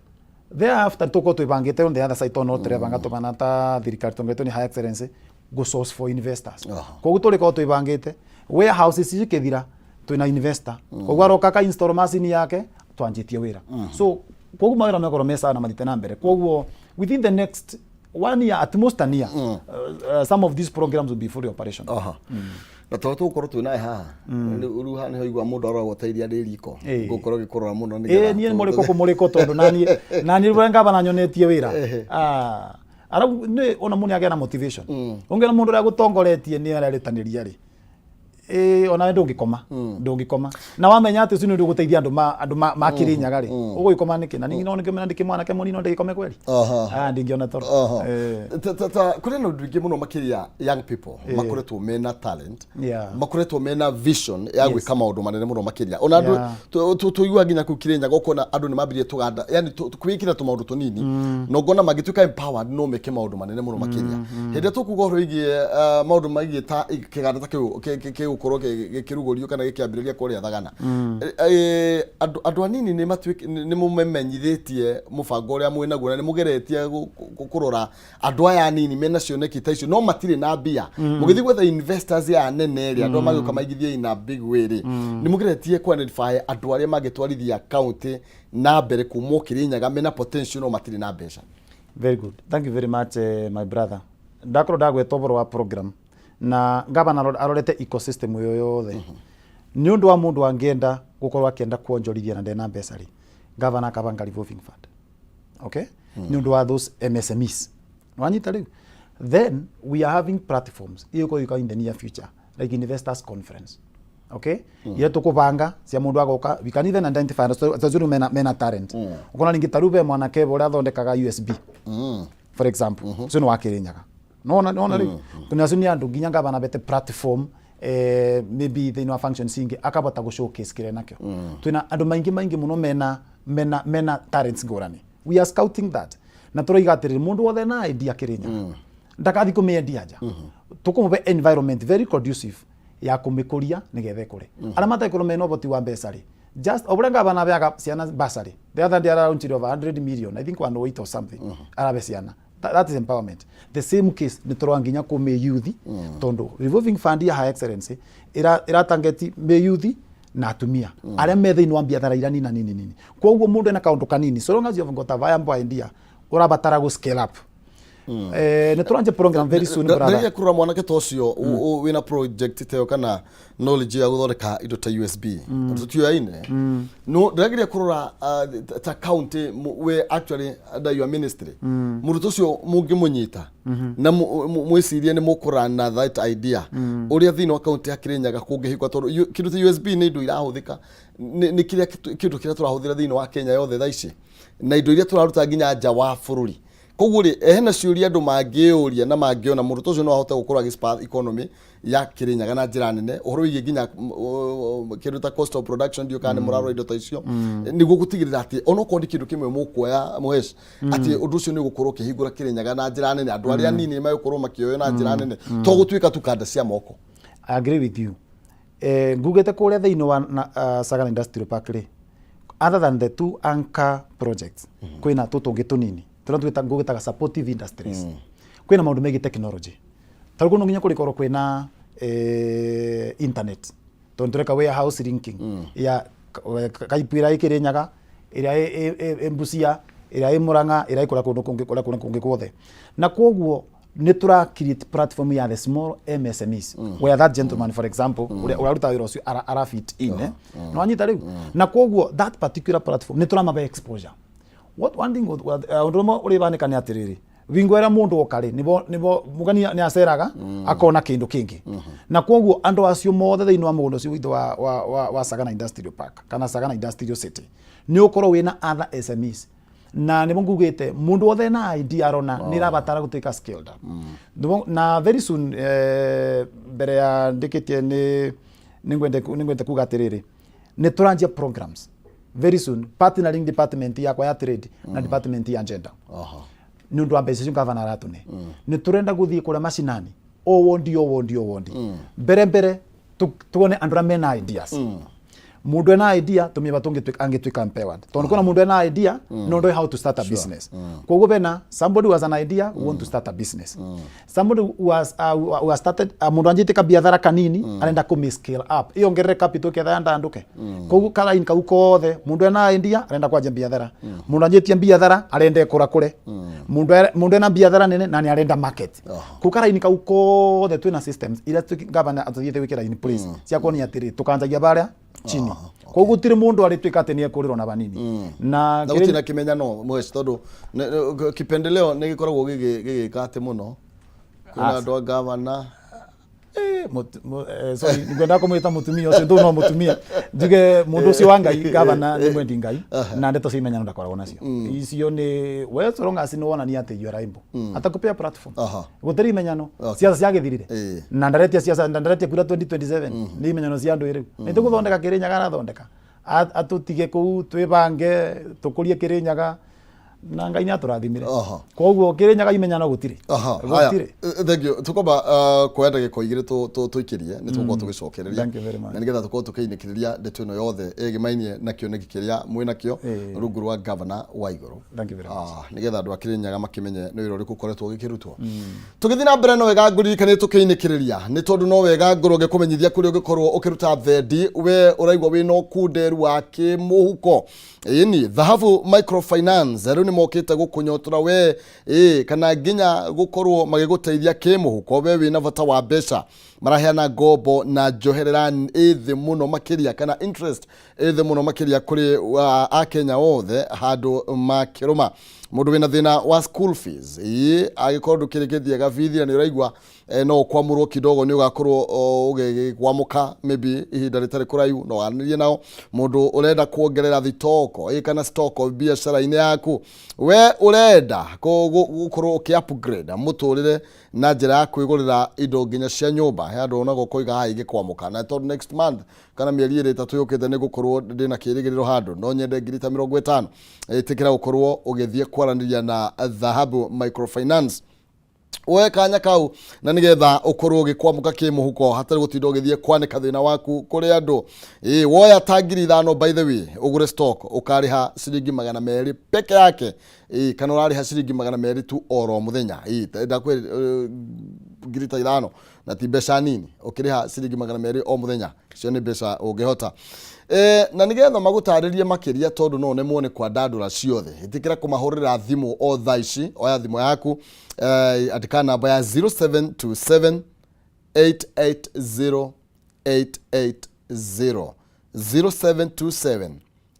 Thereafter tũkorwo twĩbangĩte on the other side, tondũ no tũrebanga tũbana ta thirikari tongetwo nĩ High Excellency go source for investors. Koguo tũrĩkorwo twĩbangĩte warehouses cikĩthira, twĩna investor, koguo aroka aka install macini yake, twanjĩtie wĩra. So koguo mawĩra mekorwo me sawa na mathiĩte na mbere. Koguo within the next one year, at most an year, some of these programs will be fully operational. Aha. Na tondũ tũgũkorwo twĩ nawe haha rĩu, rĩu haha nĩho igua mũndũ aroragwo ta iria rĩ riko. Ngũkorwo ngĩkũrora mũno nĩgetha Niĩ mũrĩko kũmũrĩko, tondũ naniĩ naniĩ rĩrĩa ngavana nyonetie wĩra. Ah, arabu nĩ ona mũndũ nĩagĩa na motivation. Ũngĩona mũndũ ũrĩa gũtongoretie nĩ arerĩtanĩria rĩ, ĩ onawe ndũngĩkoma, ndũngĩkoma na wamenya atĩ ũcio nĩ ũndũ ũgũteithia andũ ma andũ ma Kĩrĩnyaga rĩ, ũgũgĩkoma nĩkĩ? Na niĩ no nĩkĩmenya ndĩ kĩmwanake mũnini, no ndĩgĩkome kweri. Ah, ndingĩona toro. Kũrĩ na ũndũ ingĩ mũno makĩria, young people makoretwo mena talent, makoretwo mena vision ya gwĩka maũndũ manene mũno makĩria. Ona andũ tũigua nginya kũu Kĩrĩnyaga, ũkona andũ nĩ mambirie tũganda, yani kwĩkĩra tũmaũndũ tũnini, na ũngona mangĩtuĩka empowered no meke maũndũ manene mũno makĩria. Hĩndĩ ĩrĩa tũkuga ũhoro wĩgiĩ maũndũ megiĩ ta kĩganda ta kĩu. gĩgũkorwo gĩkĩrugũrio kana gĩkĩambĩrĩria kũrĩa Thagana. Andũ andũ anini nĩ matuĩk nĩ mũmemenyithĩtie mũbango ũrĩa mwĩnaguo na nĩ mũgeretie kũrora andũ aya anini mena cioneki ta icio no matirĩ na mbia. Mũgĩthiĩ gwetha investors aya nene rĩ, andũ aya magĩũka maigithie in a big way rĩ, nĩ mũgeretie kũ identify andũ arĩa mangĩtwarithia county na mbere kuma o Kĩrĩnyaga mena potential no matirĩ na mbeca? Very good, thank you very much, my brother. Ndakorwo ndagweta ũhoro wa program na gavana arorete ecosystem ĩyo yothe nĩ ũndũ wa mũndũ angĩenda gũkorwo akĩenda kuonjorithia na ndena mbeca rĩ, gavana akabanga revolving fund, okay, nĩ ũndũ wa those MSMEs. Wanyita rĩu, then we are having platforms igũkorwo in the near future, like investors conference, okay, iria tukubanga cia mundu agoka. We can even identify tazuru mena talent. Ukona ningi tarube mwanake uria athondekaga USB, for example, ucio ni wa Kirinyaga. Nona nona riu tuna acio ni andu nginya ngavana bete platform, maybe thĩinĩ wa functions ingĩ akabota gũ showcase kĩrĩa nakĩo. Twĩna andũ maingĩ maingĩ mũno mena talents ngũrani. We are scouting that na tũroiga atĩrĩrĩ, mũndũ wothe na idea Kĩrĩnyaga ndakathi kũmĩendia nja, tũkũmũbe environment very conducive ya kũmĩkũria nĩgetha ĩkũre. Arĩa mategũkorwo mena ũhoti wa mbeca rĩ, just o ũrĩa gavana abeaga ciana bursary, the other day aralaunchire over 100 million, I think 108 or something, arabe ciana. That is empowerment. The same case nĩ tũroa nginya kũ mĩ youth, tondũ revolving fund ya Her Excellency ĩratangeti mĩ youth na atumia arĩa me thĩinĩ wa biathara ira nina nini nini. Koguo mũndũ ena kaũndũ kanini, so long as you have got a viable idea ũrabatara gũ scale up, nĩ tũranjia program very soon, brother. Ndĩrĩa kũrora mwanake ta ũcio wĩna project ta ĩyo kana knowledge ya gũthondeka indo ta USB, tũtioyaine no ndĩrageria kũrora ta county we actually under your ministry, mũrutwo ũcio mũngĩmũnyita na mwĩcirie nĩ mũkũrana that idea ũrĩa thĩinĩ wa county ya Kĩrĩnyaga kũngĩhingũka, tondũ kĩndũ ta USB nĩ indo irahũthĩka, nĩ kĩrĩa kĩndũ kĩrĩa tũrahũthĩra thĩinĩ wa Kenya yothe thaa ici na indo iria tũraruta nginya nja wa bũrũri. Koguo rĩ, hena ciũria andũ mangĩũria na mangĩona mũrutwo ũcio no ahote gũkorwo agĩ economy ya Kĩrĩnyaga na njĩra nene, ũhoro wĩgiĩ nginya kĩndũ ta cost of production, ndiũ kana nĩ mũrarora indo ta icio nĩguo gũtigĩrĩra atĩ onokorwo nĩ kĩndũ kĩmwe mũkuoya mũhesh atĩ ũndũ ũcio nĩ ũgũkorwo ũkĩhingũra Kĩrĩnyaga na njĩra nene, andũ arĩa anini nĩ megũkorwo makĩoywo na njĩra nene, to gũtuĩka tu kanda cia moko. I agree with you. Ngugĩte kũrĩa thĩinĩ wa Sagana Industrial Park rĩ, other than the two anchor projects, kwĩna tũtũ tũngĩ tũnini tũrĩa twĩta ngũgĩtaga supportive industries. Kwĩna maũndũ megiĩ technology, tarĩu kũndũ nginya kũrĩkorwo kwĩna internet, tondũ tũreka warehouse linking ya kaipu ĩrĩa ĩ Kĩrĩnyaga, ĩrĩa ĩ Busia, ĩrĩa ĩ Murang'a, ĩrĩa ĩ kũrĩa kũndũ kũngĩ, kũrĩa kũndũ kũngĩ guothe. Na koguo nĩ tũra create platform ya the small MSMEs where that gentleman, for example, ũrĩa ũraruta wĩra ũcio ara fit in, eh? No anyita rĩu. Na koguo that particular platform nĩ tũramabe exposure. What one thing ũndũ ũmwe ũrĩbanĩka nĩ atĩrĩrĩ, wingo ĩrĩa mũndũ oka rĩ, nĩbo mũgeni nĩ aceraga akona kĩndũ kĩngĩ. Na koguo andũ acio mothe thĩinĩ wa mũgũnda ũcio witũ wa Sagana Industrial Park kana Sagana Industrial City nĩ ũkorwo wĩna other SMEs, na nĩmo ngugĩte mũndũ wothe na idea arona nĩ ĩrabatara gũtuĩka scaled up. Na very soon, mbere ya ndĩkĩtie, nĩ ngwende kuga atĩrĩrĩ, nĩ tũranjia programs very soon partnering department yakwa ya trade na department ya gender. Nĩ ũndũ wa mbeca icio gavana aratũne, nĩ tũrenda gũthiĩ kũrĩa macinani, o wondi, o wondi, o wondi, mbere mbere tuone andũ arĩa mena ideas. Mũndũ ena idea tũmĩba angĩtuĩka empowered, tondũ kwĩna mũndũ ena idea no ndoĩ how to start a business. Koguo bena somebody who has an idea who want to start a business, somebody who has started, mũndũ anjĩtie kabiathara kanini arenda kũmĩ scale up ĩongerere capital ketha yandanduke. Koguo karaini kau kothe, mũndũ ena idea arenda kwanjia biathara, mũndũ anjĩtie biathara arenda ĩkũra kũre, mũndũ ena biathara nene na nĩ arenda market, kau karaini kau kothe twĩna systems iria gavana atũthiĩte gwĩkĩra in place cia kuonia atĩrĩ tũkanjagia barĩa chini. Koguo gũtirĩ mũndũ arĩtuĩka atĩ nĩ ekũrĩrwo na vanini na na gũtirĩ na kĩmenyano mweci, tondũ kipendeleo nĩ gĩkoragwo gĩgĩka atĩ mũno kwĩna andũ a gavana. Sorry, ngwenda kũmwĩta mũtumia ũcio ndũ no mũtumia, njuge mũndũ ũcio wa Ngai. Gavana nĩ mwendi Ngai na ndeto cia imenyano ndakoragwo nacio. Icio nĩ we so long as nĩ wonania atĩ you are able, atakupea platform. Gũtirĩ imenyano. Ciaca ciagĩthirire na ndaretia ciaca na ndaretia kura 2027 nĩ imenyano cia andũ rĩu nĩ tũgũthondeka Kĩrĩnyaga arathondeka. Atũtige kũu twĩbange tũkũrie Kĩrĩnyaga. Na Ngai nĩatũrathimire. Koguo Kĩrĩnyaga imenyano gũtirĩ. Gũtirĩ. Thank you. Tukomba kuoya ndagĩka igĩrĩ tũikĩrie nĩ tũgũkorwo tũgĩcokereria na nĩgetha tũkorwo tũkĩinĩkĩrĩria ndeto ĩno yothe ĩgĩmainie na kĩoneki kĩrĩa mwĩnakĩo rungu rwa Governor Waigũrũ. Nĩgetha andũ a Kĩrĩnyaga makĩmenye nĩ wĩra ũrĩkũ ũkoretwo ũgĩkĩrutwo. Tũgĩthiĩ na mbere no wega ngũririkanie tũkĩinĩkĩrĩria nĩ tondũ no wega ngorwo ngĩkũmenyithia kũrĩa ũngĩkorwo ũkĩruta thendi we ũraigua wĩna ũkunderu wa kĩmũhuko. Ĩni Dhahabu Microfinance rĩu nĩ mokĩte gũkũnyotora we kana nginya gũkorwo magĩgũteithia kĩmũhuko we wĩna bata wa mbeca. Maraheana ngombo na njoherera ĩthĩ mũno makĩria kana interest ĩthĩ mũno makĩria kũrĩ Akenya othe handũ makĩrũma. Mũndũ wĩna thĩna wa school fees angĩkorwo ndũkĩrĩkĩtie bithi na nĩ ũraigua no ũkwamũrwo kidogo nĩ ũgakorwo ũgĩkwamũka maybe ihinda rĩtarĩ kũraihu no wanĩrie nao. Mũndũ ũrenda kuongerera thitoko kana stock biacara-inĩ yaku, we ũrenda gũkorwo ũkĩ upgrade mũtũrĩre na njĩra ya kwĩgũrĩra indo nginya cia nyũmba, he andũ onagwo koiga haha igĩkwamũka na tondũ next month kana mĩeri ĩrĩ ĩtatũ yũkĩte nĩ gũkorwo ndĩna kĩrĩgĩrĩro handũ no nyende ngiri ta 50, ĩtĩkĩra gũkorwo ũgĩthiĩ kwaranĩria na Dhahabu Microfinance woe kanya kau na nigetha ukorwo ũgĩkwamũka kĩmũhuko hatarĩ gũtinda ũgĩthiĩ kwanĩka thĩna waku kũrĩ andũ. Woya ta 5,000 by the way ũgũre stock ũkarĩha ciringi 200 peke yake, kana ũrarĩha ciringi 200 tu oro mũthenya. Ndakwĩra 5,000 na ti mbeca nini, ũkĩrĩha ciringi 200 o mũthenya cio nĩ mbeca ũngĩhota. Na nigetha magũtarĩrie makĩria tondũ no nemwo nĩ kwandandũra ciothe, ĩtĩkĩra kũmahũrĩra thimũ o thaa ici. Oya thimũ yaku, andĩka namba ya 0727 880 880, 0727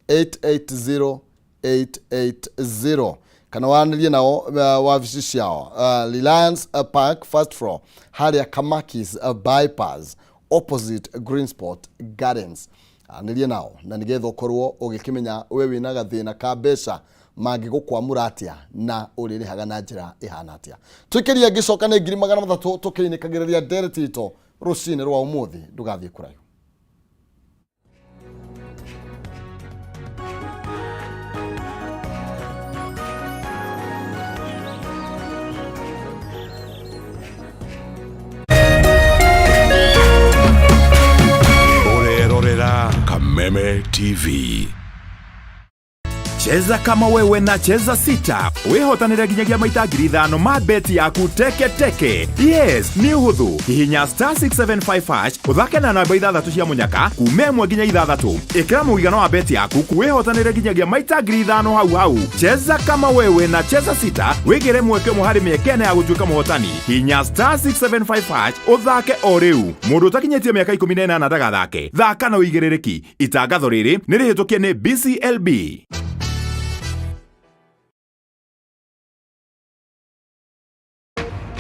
880 880, kana waranĩrie nao wabici ciao Reliance Park first floor harĩa Kamakis bypass opposite Green Spot Gardens. Anĩrie nao na nĩgetha ũkorwo ũgĩkĩmenya we wĩna gathĩna ka mbeca mangĩgũkwamũra atĩa na ũrĩrĩhaga na njĩra ĩhana atĩa. Tũikĩrie ngĩcoka nĩ 300,000 tũkĩinĩkagĩrĩria ndereti itũ rũcinĩ rwa ũmũthĩ. Ndũgathiĩ kũraihu. Ũrerorera Kameme TV. Cheza kama wewe na Cheza Sita wihotanire nginyagia maita 5,000 ma beti yaku teke teke. Yes, nĩ ũhũthũ. Hihinya star 675 hash ũthake na namba 6 cia mũnyaka kuma 1 nginya 6. Ĩkĩra mũigana wa beti yaku wihotanire nginyagia maita 5,000 hau hau. Cheza kama wewe na Cheza Sita wĩgĩre mweke ũmwe harĩ mĩeke ĩna ya gũtuĩka mũhotani. Hihinya star 675 hash ũthake o rĩu. Mũndũ ũtakinyĩtie mĩaka 18 ndagathake. Thaka na ũigĩrĩrĩki. Itangatho rĩrĩ nĩ rĩhĩtũkie nĩ BCLB.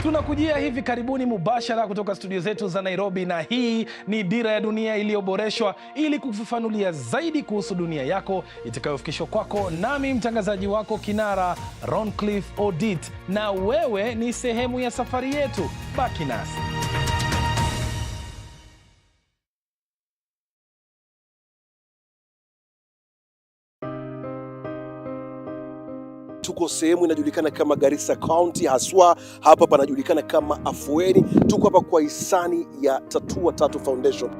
Tunakujia hivi karibuni mubashara kutoka studio zetu za Nairobi, na hii ni Dira ya Dunia iliyoboreshwa ili kukufafanulia zaidi kuhusu dunia yako itakayofikishwa kwako nami mtangazaji wako kinara Roncliffe Odit, na wewe ni sehemu ya safari yetu. Baki nasi. Tuko sehemu inajulikana kama Garissa County, haswa hapa panajulikana kama Afueni. Tuko hapa kwa hisani ya Tatua Tatu Foundation.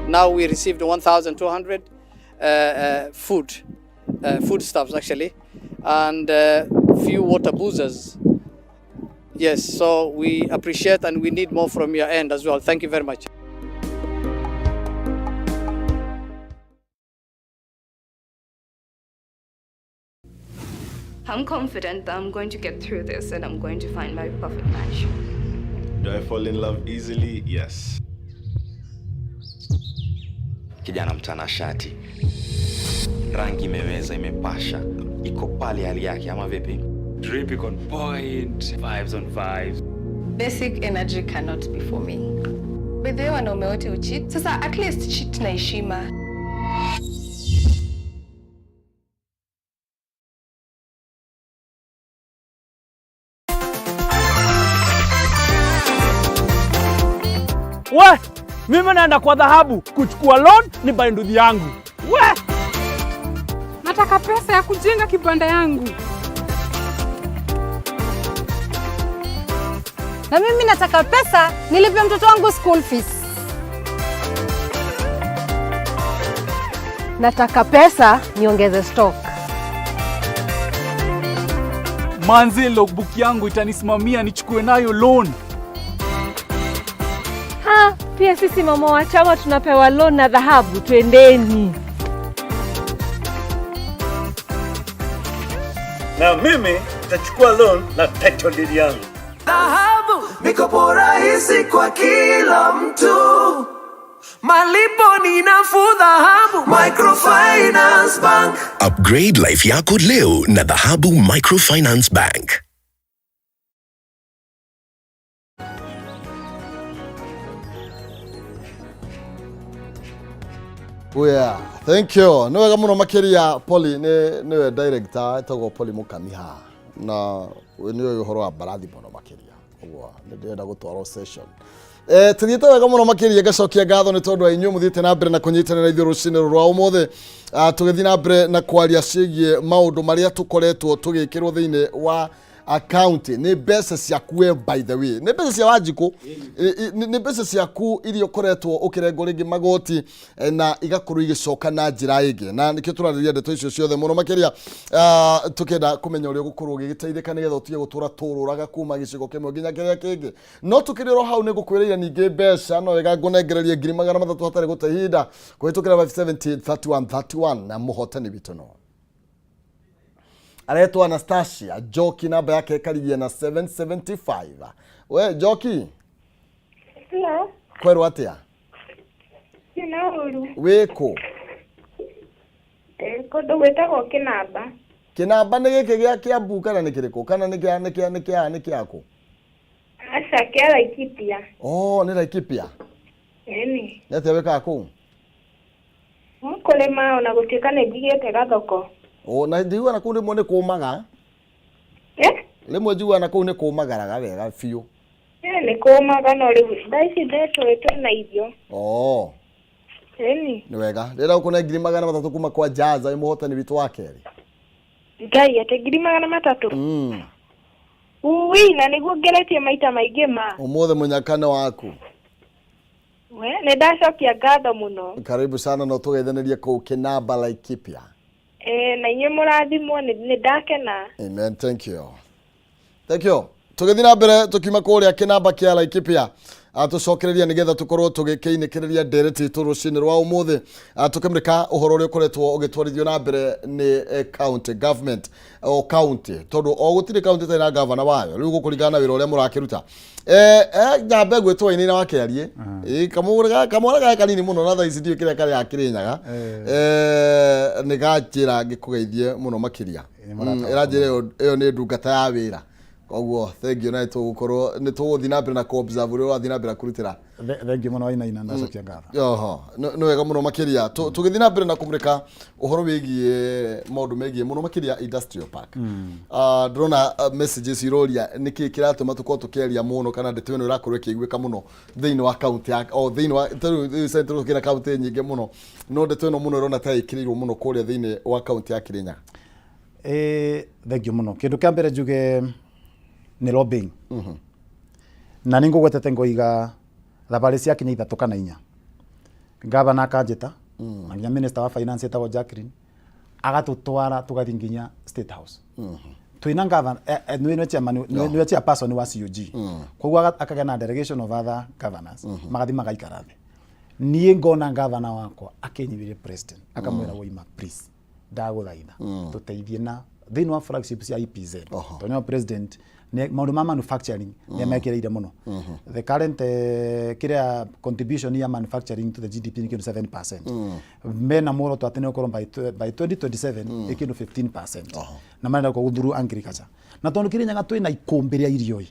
Now we received 1,200 foodstuffs actually, and few water boozers. Yes, so we appreciate and we need more from your end as well. Thank you very much. I'm confident that I'm going to get through this and I'm going to find my perfect match. Do I fall in love easily? Yes. Kijana mtanashati, rangi imeweza, imepasha, iko pale hali yake ama vipi? Drip iko on point, vibes on vibes. Basic energy cannot be for me. By the way, wanaume wote ucheat. Sasa at least cheat na heshima. We, mimi naenda kwa dhahabu kuchukua loan ni buy nduthi yangu. We! Nataka pesa ya kujenga kibanda yangu. Na mimi nataka pesa nilipe mtoto wangu school fees. Nataka pesa niongeze stock. Manze, logbook yangu itanisimamia nichukue nayo loan. Ha, pia sisi mama wa chama tunapewa loan na dhahabu, twendeni. Na mimi nitachukua loan na title deed yangu. Dhahabu, mikopo rahisi kwa kila mtu, malipo ni nafuu. Dhahabu Microfinance Bank. Upgrade life yako leo na Dhahabu Microfinance Bank. Oh yeah, thank you. Nĩ wega mũno makĩria Polly nĩ nĩwe director etagwo Polly Mũkami haha na nĩ ũĩ ũhoro wa mbarathi mũno makĩria koguo nĩ ndĩrenda gũtwarwo session. Eh, tũthiĩte wega mũno makĩria ngacokia ngatho nĩ tondũ wa inyuĩ mũthiĩte na mbere na kũnyitanĩra ithuĩ rũcinĩ rũrũ rwa ũmũthĩ. Ah, tũgĩthiĩ na mbere na kwaria ciĩgiĩ maũndũ marĩa tũkoretwo tũgĩkĩrwo thĩinĩ wa account nĩ mbeca ciaku we by the way nĩ mbeca cia wanjikũ nĩ mbeca ciaku iria ũkoretwo ũkĩrengwo rĩngĩ magoti eh, na igakorwo igĩcoka na njĩra ĩngĩ na nĩkĩo tũrarĩria ndeto icio ciothe mũno makĩria ah, tũkĩenda kũmenya ũrĩa ũgũkorwo ũgĩgĩteithĩka nĩgetha ũtige gũtũra tũrũraga kuma gĩcigo kĩmwe nginya kĩrĩa kĩngĩ no tũkĩrĩ oro hau nĩ ngũkwĩrĩire ningĩ mbeca no wega ngũnengererie 300,000 hatarĩ gũte ihinda kũhĩtũkĩra 570 31 31 na mũhotani witũ no aretwo Anastasia Njoki namba yake ĩkarigia na 775 we Njoki Hello, kwerwo atĩa ndina ũru. wĩkũ Eh, Kũndũ gwĩtagwo Kĩnamba. kĩnamba nĩ gĩkĩ gĩa Kĩambu kana nĩ kĩrĩkũ kana nĩ kĩa nĩ kĩa nĩ kĩa nĩ kĩakũ Aca kĩa Laikipia. oh nĩ Laikipia Ĩni. nĩ atĩa wĩkaga kũu Kũrĩma ona gũtuĩka nĩ njigĩte gathoko. oh na njiguaga na kũu rĩmwe nĩ kũmaga Eh? rĩmwe njiguaga na kũu nĩ kũmagaraga wega biũ Eh, nĩ kũmaga no rĩu thaa ici ndetũĩ twĩna irio. oh Ĩni. nĩ wega rĩrĩa ũkũne 300,000 kuma kwa Jaza wĩ mũhotani witũ wa kerĩ Ngai atĩ 300,000. Ui, na nĩguo ngeretie maita maingĩ ma. Ũmũthĩ mũnyaka nĩ waku. We, nĩ ndacokia ngatho mũno. Karibu sana no tũgeithanĩrie kũu Kĩnamba Laikipia. Eh, na inyuĩ mũrathimwo nĩ nĩ ndakena. Amen, thank you. Thank you. Tũgĩthiĩ na mbere tũkiuma kũrĩa kĩnamba kĩa Laikipia Ah, tũcokereria nĩgetha tũkorwo tũgĩkĩinĩkĩrĩria ndereti itũ rũcinĩ rwa ũmũthĩ Ah, tũkĩmũrĩka ũhoro ũrĩa ũkoretwo ũgĩtwarithio na mbere nĩ eh, county government o county tondũ o gũtirĩ county ĩtarĩ na gavana wayo rĩu gũkũringana na wĩra ũrĩa mũrakĩruta Eh, eh, nyambe gwĩtwo wainaina wa kĩarie Ĩ, kamwana gaka kanini mũno na thaa ici ndiũĩ kĩrĩa karĩa Kĩrĩnyaga Eh, nĩ ganjĩra ngĩkũgeithie mũno makĩria ĩranjĩra ĩyo nĩ ndungata ya wĩra koguo thengiũ na nĩtũgũkorwo nĩtũgũthiĩ na mbere na kũ observe ũrĩa ũrathiĩ na mbere na kũrutĩra Thengiũ mũno Wainaina, ndacokia ngatho. Oho, nĩ wega mũno makĩria tũgĩthiĩ na mbere na kũmũrĩka ũhoro wĩgiĩ maũndũ megiĩ mũno makĩria industrial park. Ah, ndĩrona ah, messages iroria nĩkĩ kĩratũma tũkorwo tũkĩaria mũno kana ndeto ĩno ĩrakorwo ĩkĩiguĩka mũno thĩinĩ wa kaunti ya o thĩinĩ wa tarĩu rĩu Central kĩna kaunti nyingĩ mũno no ndeto ĩno mũno ĩrona ta ĩkĩrĩirwo mũno kũrĩa thĩinĩ wa kaunti ya Kirinyaga. Ĩĩ thengiũ mũno kĩndũ kĩa mbere njuge nĩ lobbying na nĩ ngũgwetete ngoiga thabarĩ ciakinya ithatũ kana inya gavana akanjĩta na nginya minister wa finance etagwo Jacqueline agatũtwara tũgathiĩ nginya state house twĩna gavana eh, eh, nĩwe chairman nĩwe chairperson wa COG koguo akagĩa na delegation of other governors magathiĩ magaikara thĩ niĩ ngona gavana wakwa akĩnyuĩrie president akamwĩra woima please ndagũthaitha tũteithie na thĩinĩ wa flagship cia EPZ tondũ nĩo president maũndũ ma manufacturing nĩ mekĩrĩire mũno the current eh, kĩrĩa contribution ya manufacturing to the GDP nĩ kĩndũ 7% mena muoroto atĩ nĩ ũkorwo by 2027 ĩ kĩndũ 15% na marenda gũkorwo through agriculture na tondũ Kĩrĩnyaga twĩna ikũmbĩ rĩa irio ĩ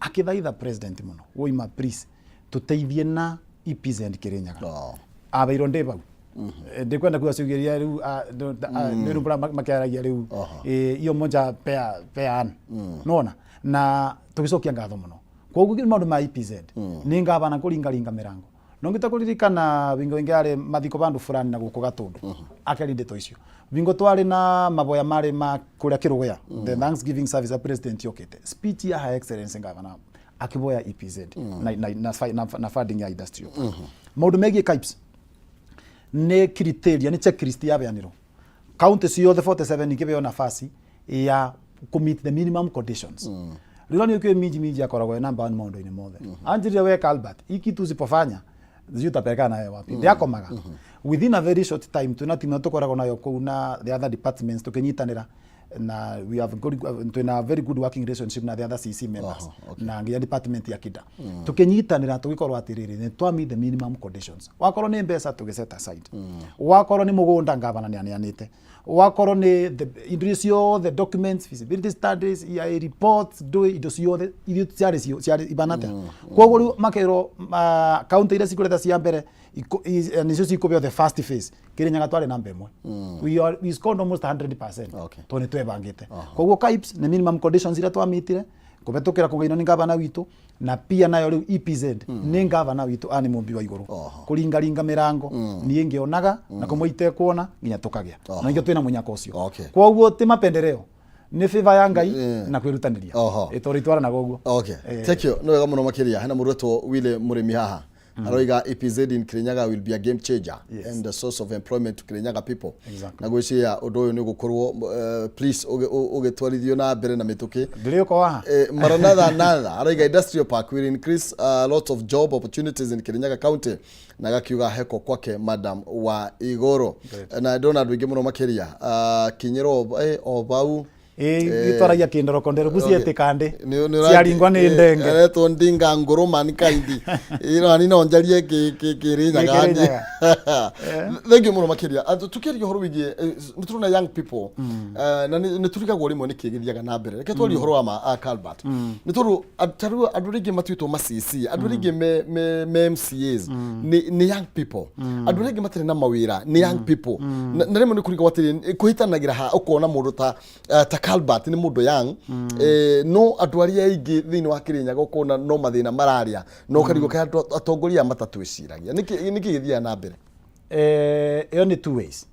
akĩthaitha president mũno woima please tũteithie na EPZ Kĩrĩnyaga abeirwo ndĩ bau Eh, ndikwenda kuga ciugo iria rĩu ah, ah, nĩ rĩu makĩaragia rĩu Eh, iyo moja pea pean nona na tũgĩcokia ngatho mũno Koguo maundu ma EPZ ni ngavana kuringaringa mirango no ngita kuririkana wingo ingi ari mathiko bandu fulani na guku Gatundu akeri ndeto icio wingo twari na maboya mari ma kuria Kiruguya, the thanksgiving service ya president yokite, speech ya Her Excellency ngavana akiboya EPZ na funding ya industrial maundu megie KIPES nĩ criteria, nĩ checklist yabeanirwo county ciothe 47 ikĩbeo nafasi ya kũ meet the minimum conditions. Rĩu nĩ ũkĩũĩ minji minji akoragwo e number one maũndũ-inĩ mothe. Anjĩrire, "We Albert, hii kitu usipofanya sijui utapelekana nayo wapi." Ndiakomaga. Within a very short time twina timu tũkoragwo nayo kũu na the other departments tũkĩnyitanĩra na we have good, twina very good working relationship na the other CC members na nginya department ya KIDA tukinyitanĩra tũgĩkorwo atĩrĩrĩ nĩ twa meet the minimum conditions. Wakorwo nĩ mbeca tũgĩ set aside, wakorwo nĩ mũgũnda ngavana nĩ aneanĩte, wakorwo nĩ indo iria ciothe, documents, feasibility studies, EIA reports, ndũĩ indo ciothe iria ciarĩ ciarĩ ibana atĩa. Koguo rĩu makerwo county iria cikũreta cia mbere nĩcio cikũbeo the first phase. Kirinyaga twarĩ namba ĩmwe. We scored almost 100% tondũ nĩ twebangĩte. Koguo KIPES nĩ minimum conditions iria twamitire kũhetũkĩra kũgĩinwo nĩ gavana witũ, na pia nayo rĩu EPZ nĩ gavana witũ ani mũmbi wa igũrũ kũringaringa mĩrango niĩ ngĩonaga na kũmwe itekuona nginya tũkagĩa na nĩkĩo twĩna mũnyaka ũcio. Koguo ti mapendeleo, nĩ favor ya Ngai na kwĩrutanĩria. Ĩ tondũ itwaranaga ũguo. Okay. Thank you. Nĩ wega mũno makĩria. Hena mũndũ wetwo Willy Mũrĩmi haha. Aroiga EPZ in Kirinyaga will be a game changer and a source of employment to Kirinyaga people. Na gwĩciria ũndũ ũyũ nĩ ũgũkorwo please ũgĩtwarithio na mbere na mĩtũkĩ. Ndĩrĩũka waha. Maranatha Natha aroiga industrial park will increase a lot of job opportunities in Kirinyaga County, na agakiuga heko kwake madam wa igũrũ. Na ndona andũ aingĩ mũno makĩria kinyĩrwo o bau. Ĩ gĩtwaragia kĩndoroko nderu cietĩka ndĩ ciaringwa nĩ ndenge. Aretwo ndinga ngũrũmani kaindi ĩno no njarie Kĩrĩnyaga. Kĩrĩnyaga. Thank you mũno makĩria. Tukĩaria ũhoro wĩgiĩ nĩ tũrona young people na nĩ tũrigagwo rĩmwe nĩkĩ gĩthiaga na mbere. Reke twarie ũhoro wa ma Calvert, nĩ tondũ ta rĩu andũ rĩngĩ matuĩtwo ma CC, andũ rĩngĩ me MCAs nĩ young people, andũ rĩngĩ matarĩ na mawĩra nĩ young people, na rĩmwe nĩ kũrigagwo atĩrĩ kũhĩtanagĩra ha ũkona mũndũ ta Calvert nĩ mũndũ young, no andũ arĩa aingĩ thĩinĩ wa Kĩrĩnyaga ũkona no mathĩna mararia no ũkarigwo kaĩ andũ atongoria aya matatwĩciragia nĩkĩ gĩthiaga na mbere? Ĩyo nĩ two ways.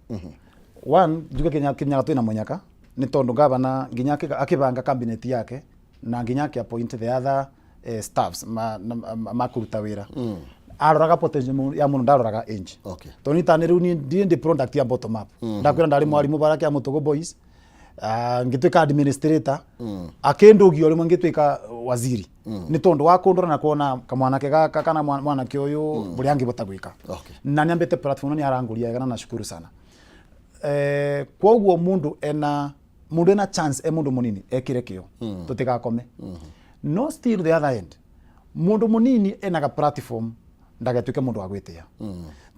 One, njuge Kirinyaga twĩna mũnyaka nĩ tondũ gavana nginya akĩbanga cabinet yake na nginya akĩ appoint the other staffs ma kũruta wĩra, aroraga potential ya mũndũ, ndaroraga age. Tondũ niĩ tani rĩu niĩ ndiĩ ndĩ product ya bottom up. Ndakwĩra ndarĩ mwarimũ bara kĩa Mũtũgũ Boys, ngĩtuĩka administrator, akĩndũgio rĩmwe ngĩtuĩka waziri nĩ tondũ wa kũndora na kuona kamwanake gaka kana mwanake ũyũ ũrĩa angĩbota gwĩka. Na nĩambĩte platform na nĩ arangũria wega na nashukuru sana. Koguo mũndũ ena chance e mũndũ mũnini ekĩre kĩo tũtigakome. No still the other end, mũndũ mũnini enaga platform ndagatuĩke mũndũ wa gwĩtĩa,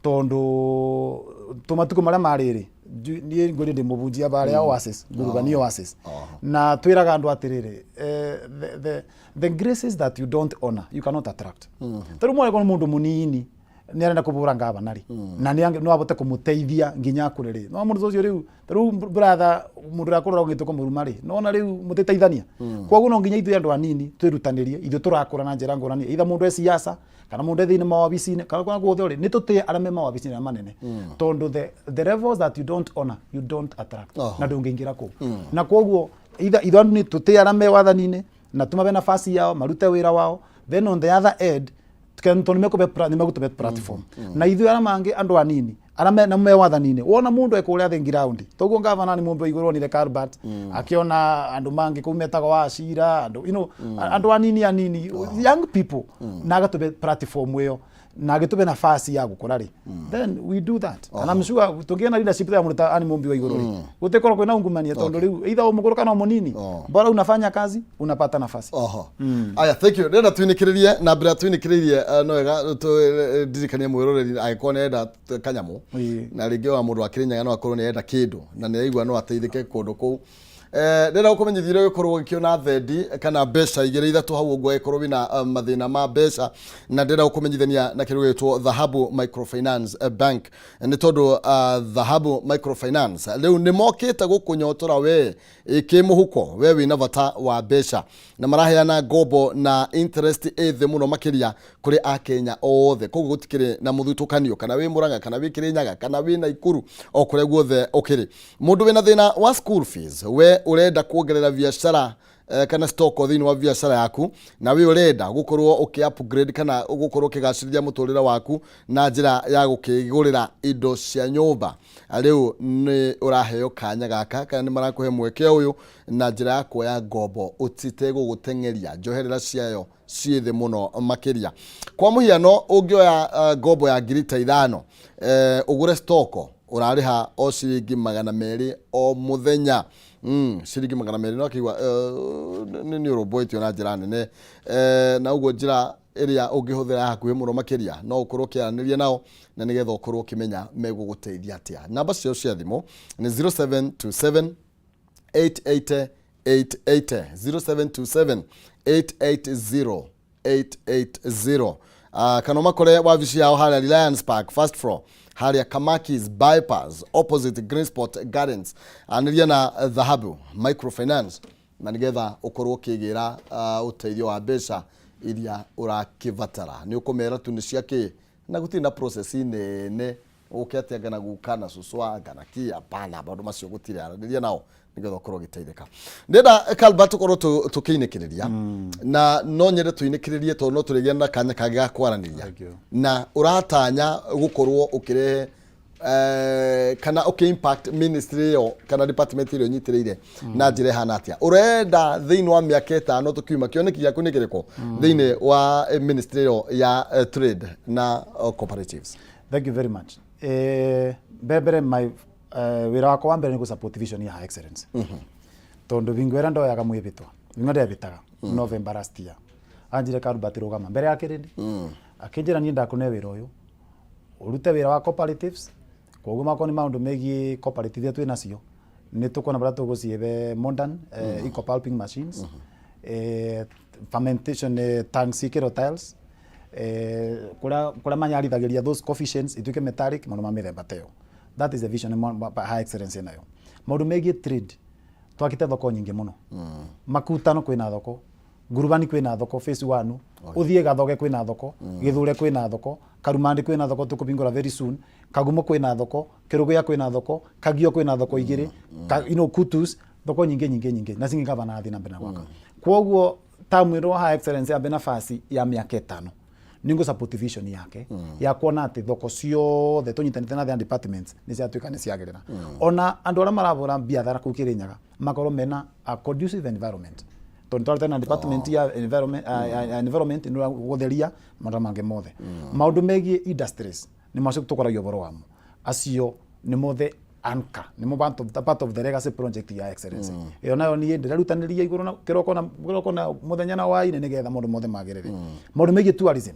tondũ tũmatukũ marĩa marĩrĩ niĩ ngwĩrĩ ndĩ mũbunjia barĩa Oasis, nguruga ni Oasis, na twĩraga andũ atĩrĩrĩ, the graces that you don't honor you cannot attract. Tarĩu mwene korwo mũndũ mũnini nĩ arenda kũbũra ngavana rĩ, na nĩ no abote kũmũteithia nginya akũre rĩ, no mũndũ ũcio rĩu tarĩu brother mũndũ ũrĩa akũrora ũgĩtwo kũmũruma rĩ, nona rĩu mũtĩteithania. Koguo no nginya ithuĩ andũ anini twĩrutanĩrie, ithuĩ tũrakũra na njĩra ngũrani, either mũndũ e siasa kana mũndũ e thĩinĩ mawabici-inĩ kana kũrĩa guothe ũrĩ, nĩ tũtĩe arĩa me mawabici-inĩ marĩa manene, tondũ the levels that you don't honor you don't attract na ndũngĩingĩra kũu. Na koguo either ithuĩ andũ nĩ tũtĩe arĩa me wathani-inĩ na tũmabe nafasi yao marute wĩra wao. Then on the other end, tondũ nĩ megũtũbe platform na ithuĩ arĩa mangĩ andũ anini arĩa me na me wathani-inĩ, wona mũndũ e kũrĩa thĩ ground toguo ngavana nĩ mũndũ wa igũrũ onire Calvert akĩona andũ mangĩ kũu metagwo Wachira, andũ andũ anini anini, young people, na agatũbe platform ĩyo na agĩtũbe nafasi ya gũkũra rĩ, then we do that and I'm sure tũngĩgĩa na leadership ya mũndũ ta ani mũmbi wa igũrũ rĩ, gũtikorwo kwĩna ungumania, tondũ rĩu either ũmũkũrũ kana mũnini, bora unafanya kazi unapata nafasi. Oho. Aya, thank you. Ndĩrenda twinĩkĩrĩrie na mbere ya twinĩkĩrĩirie, no wega ndirikanie mwĩroreri angĩkorwo nĩ arenda kanyamũ na rĩngĩ wa mũndũ wa Kĩrĩnyaga no akorwo nĩ arenda kĩndũ na nĩ araigua no ateithĩke kũndũ kũu. Ndĩrenda gũkũmenyithia ũrĩa ũgĩkorwo ũgĩkĩona thendi kana mbeca igĩrĩ ithatũ hau ũguo angĩkorwo wĩna mathĩna ma mbeca, na ndĩrenda gũkũmenyithania na kĩndũ gĩgwĩtwo Dhahabu Microfinance Bank, nĩ tondũ Dhahabu Microfinance rĩu nĩ mokĩte gũkũnyotora we kĩmũhuko, we wĩna bata wa mbeca, na maraheana ngombo na interest ĩ thĩ mũno makĩria kũrĩ akenya othe. Koguo gũtikĩrĩ na mũthutũkanio, kana wĩ Mũrang'a, kana wĩ Kĩrĩnyaga, kana wĩ Naikuru, o kũrĩa guothe ũkĩrĩ. Mũndũ wĩna thĩna wa school fees, we ũrenda kuongerera biacara kana stock thĩinĩ wa biacara yaku, na we ũrenda gũkorwo ũkĩ upgrade kana gũkorwo ũkĩgacĩrithia mũtũrĩre waku na njĩra ya gũkĩgũrĩra indo cia nyũmba, rĩu nĩ ũraheo kanya gaka, kana nĩ marakũhe mweke ũyũ na njĩra ya kuoya ngombo ũtitegũgũteng'eria, njoherera ciayo ciĩ thĩ mũno makĩria. Kwa mũhiano, ũngĩoya ngombo ya 5000 ũgũre stoko, ũrarĩha o ciringi 200 o mũthenya. Ciringi 200 no akĩigua nĩ ũrũmbũĩtio na njĩra nene, na ũguo njĩra ĩrĩa ũngĩhũthĩra ya hakuhĩ mũno makĩria no ũkorwo ũkĩaranĩria nao na nĩgetha ũkorwo ũkĩmenya megũgũteithia atĩa. Namba ciao cia thimũ nĩ 0727 880 880, 0727 880 880, kana makore wabici yao harĩa Reliance Park, first floor, harĩa Kamakis Bypass, opposite Green Spot Gardens. Anĩria na Dhahabu Microfinance na nĩgetha ũkorwo ũkĩgĩra ũteithio wa mbeca iria ũrakĩbatara. Nĩ ũkũmera tu nĩ cia kĩ, na gũtirĩ na process nene ũke atĩ anga na guka na cũcũ anga na kĩ. Hapana, maũndũ macio gũtirĩ. Aranĩria nao nĩgetha ũkorwo ũgĩteithĩka. Ndĩrenda Kalba tũkorwo tũkĩinĩkĩrĩria, na no nyende tũinĩkĩrĩrie tondũ no tũrĩgĩa na kanya kangĩ ga kwaranĩria. Thank you. Na ũratanya gũkorwo ũkĩrehe kana ũkĩ impact ministry ĩyo kana department ĩrĩa ũnyitĩrĩire na njĩra ĩhana atĩa? Ũrenda thĩinĩ wa mĩaka 5 tũkiuma, kĩoneki gĩaku nĩ kĩrĩkũ thĩinĩ wa ministry ĩyo ya trade na cooperatives? Thank you very much. Mbere my wĩra wakwa wa mbere nĩ gũ-support vision ya Her Excellency, tondũ bingo ĩrĩa ndoyaga mwĩvĩtwa, bingo ndevĩtaga November last year, anjire, "Karubati, rũgama mbere ya kĩrĩndĩ." Akĩnjĩra, "Niĩ ndakũne wĩra ũyũ, ũrute wĩra wa cooperatives." Koguo makorwo nĩ maũndũ megiĩ cooperative iria twĩ nacio, nĩ tũkuona barĩa tũgũciĩbe modern eco pulping machines, fermentation tanks ikĩrwo tiles, kũrĩa manyarithagĩria those coefficients ituĩke metallic, maũndũ ma mĩthemba ta ĩyo. That is the vision Her Excellency nayo. Maũndũ megiĩ trade, twakĩte thoko nyingĩ mũno. Makutano kwĩna thoko, Ngurubani kwĩna thoko phase 1, ũthiĩ Gathoge kwĩna thoko, Gĩthure kwĩna thoko, Karumandi kwĩna thoko tũkũbingũra very soon, Kagumo kwĩna thoko, Kĩrũgũya kwĩna thoko, Kagio kwĩna thoko igĩrĩ, Kutus, thoko nyingĩ nyingĩ nyingĩ, na cingĩ gavana athiĩ na mbere na gwaka. Kwoguo tamwĩrwo Her Excellency ambe nafasi ya mĩaka 5, nĩ ngũ support vision yake ya kuona atĩ thoko ciothe tũnyitanĩte na the departments nĩ ciatuĩka nĩ ciagĩrĩra, ona andũ arĩa marabũra biathara kũu Kĩrĩnyaga makorwo mena a conducive environment, tondũ twarĩte na department ya environment, ya environment nĩ gũtheria maũndũ mangĩ mothe. Maũndũ megiĩ industries nĩ macio tũkoragia ũhoro wamo, acio nĩ mothe anchor, nĩmo part of the legacy project ya Excellency. Ĩyo nayo niĩ ndĩrerutanĩria igũrũ na kĩroko na mũthenya na hwaĩ-inĩ nĩgetha maũndũ mothe magĩrĩre. Maũndũ megiĩ tourism,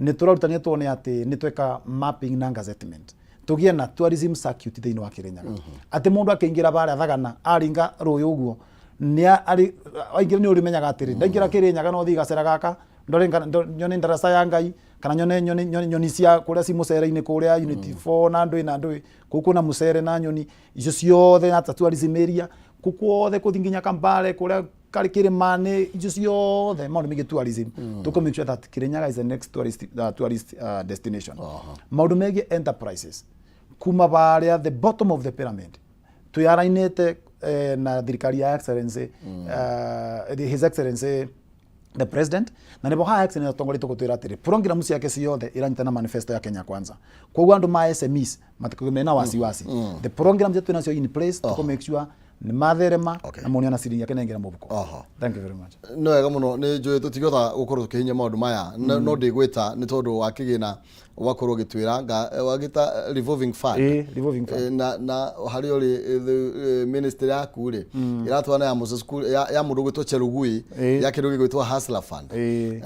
nĩ tũrarutania tuone atĩ nĩ tweka mapping na gazettement, tũgĩe na tourism circuit thĩinĩ wa Kĩrĩnyaga, atĩ mũndũ akĩingĩra barĩa Thagana aringa rũĩ ũguo nĩ arĩ aingĩra, nĩ ũrĩmenyaga atĩrĩ, ndaingĩra Kĩrĩnyaga no thiĩ gacĩra gaka ndore nyone ndaraca ya Ngai, kana nyone nyoni cia kũrĩa ci mũcere-inĩ kũrĩa Unit 4 na ndũĩ na ndũĩ kũu kwĩna mũcere na nyoni icio ciothe, na ta tourism area kũu kuothe kũthiĩ nginya Kambale kũrĩa karĩ kĩrĩma-inĩ, icio ciothe maũndũ megiĩ tourism, tũkũ make sure that Kirinyaga is the next tourist destination. Maũndũ megiĩ enterprises, kuma barĩa the bottom of the pyramid, twĩarainĩte na thirikari ya Excellency, His Excellency the President, na nĩbo Her Excellency atongoria tũgũtwĩra atĩrĩ program ciake ciothe iranyita na manifesto ya Kenya Kwanza. Koguo andũ ma SMEs matikagĩe mena wasiwasi. The program twĩ nacio in place, tũkũ make sure nĩ matherema na mone ona ciringi akenengera mũbuko. Thank you very much. Nĩ wega mũno. Nĩ njũĩ tũtingĩhota gũkorwo tũkĩhinyia maũndũ maya, no ndĩgwĩta nĩ tondũ wa kĩgĩna. Wakorwo ũgĩtwĩra wagĩta revolving fund. Ĩĩ, revolving fund. Na harĩa ũrĩ ministry yaku rĩ, ĩratwarana ya Moses Kuria, ya mũndũ ũgwĩtwo Chelugui, ya kĩndũ gĩgwĩtwo Hustler Fund,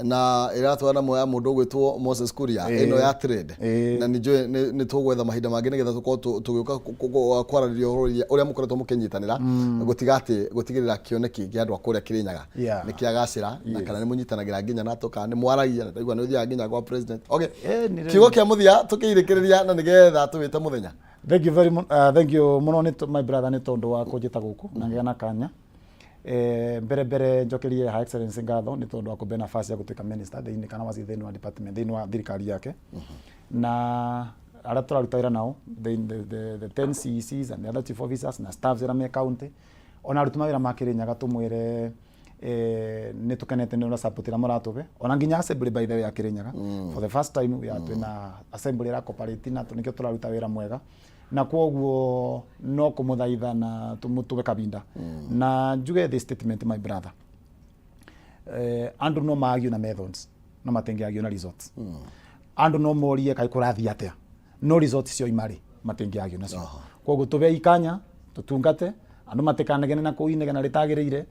na ĩratwarana ya mũndũ ũgwĩtwo Moses Kuria, ĩno ya trade. Na nĩ njũĩ nĩ tũgwetha mahinda mangĩ nĩgetha tũkorwo tũgĩũka kwarĩrĩria ũhoro ũrĩa mũkoretwo mũkĩnyitanĩra gũtiga atĩ gũtigĩrĩra kĩoneki kĩa andũ a kũrĩa Kĩrĩnyaga nĩ kĩagacĩra, na kana nĩ mũnyitanagĩra nginya na kana nĩ mwaragia, na ndaigua nĩ ũthiaga nginya kwa president. Okay, kiugo kĩa mũthia tũkĩirĩkĩrĩria na nĩgetha tũwĩte mũthenya. Thank you very much. Thank you muno nĩ my brother nĩ tondũ wa kũnjĩta gũkũ na ngĩgĩa na kanya. Mbere mbere njokerie Her Excellency ngatho nĩ tondũ wa kũmbe nafasi ya gũtuĩka minister thĩinĩ kana waziri thĩinĩ wa department, thĩinĩ wa thirikari yake, na arĩa tũraruta wĩra nao, the 10 CECs and the other chief officers na staffs arĩa me county, ona aruti mawĩra ma Kĩrĩnyaga, tũmwĩre nĩ tũkenete nĩ ũrĩa support ĩrĩa mũratũbe, ona nginya assembly, by the way, ya Kĩrĩnyaga. For the first time we are twĩna assembly ĩra cooperate na nĩkĩo tũraruta wĩra mwega, na kwoguo no kũmũthaitha na tũmũtũbe kabinda na njuge this statement, my brother, andũ no maagio na methods no matingĩagio na results. Andũ no morie kaĩ kũrathiĩ atĩa, no results cio imarĩ matingĩagio nacio. Koguo tũbe ikanya tũtungate andũ, matikanegene na kũu inegena rĩtagĩrĩire,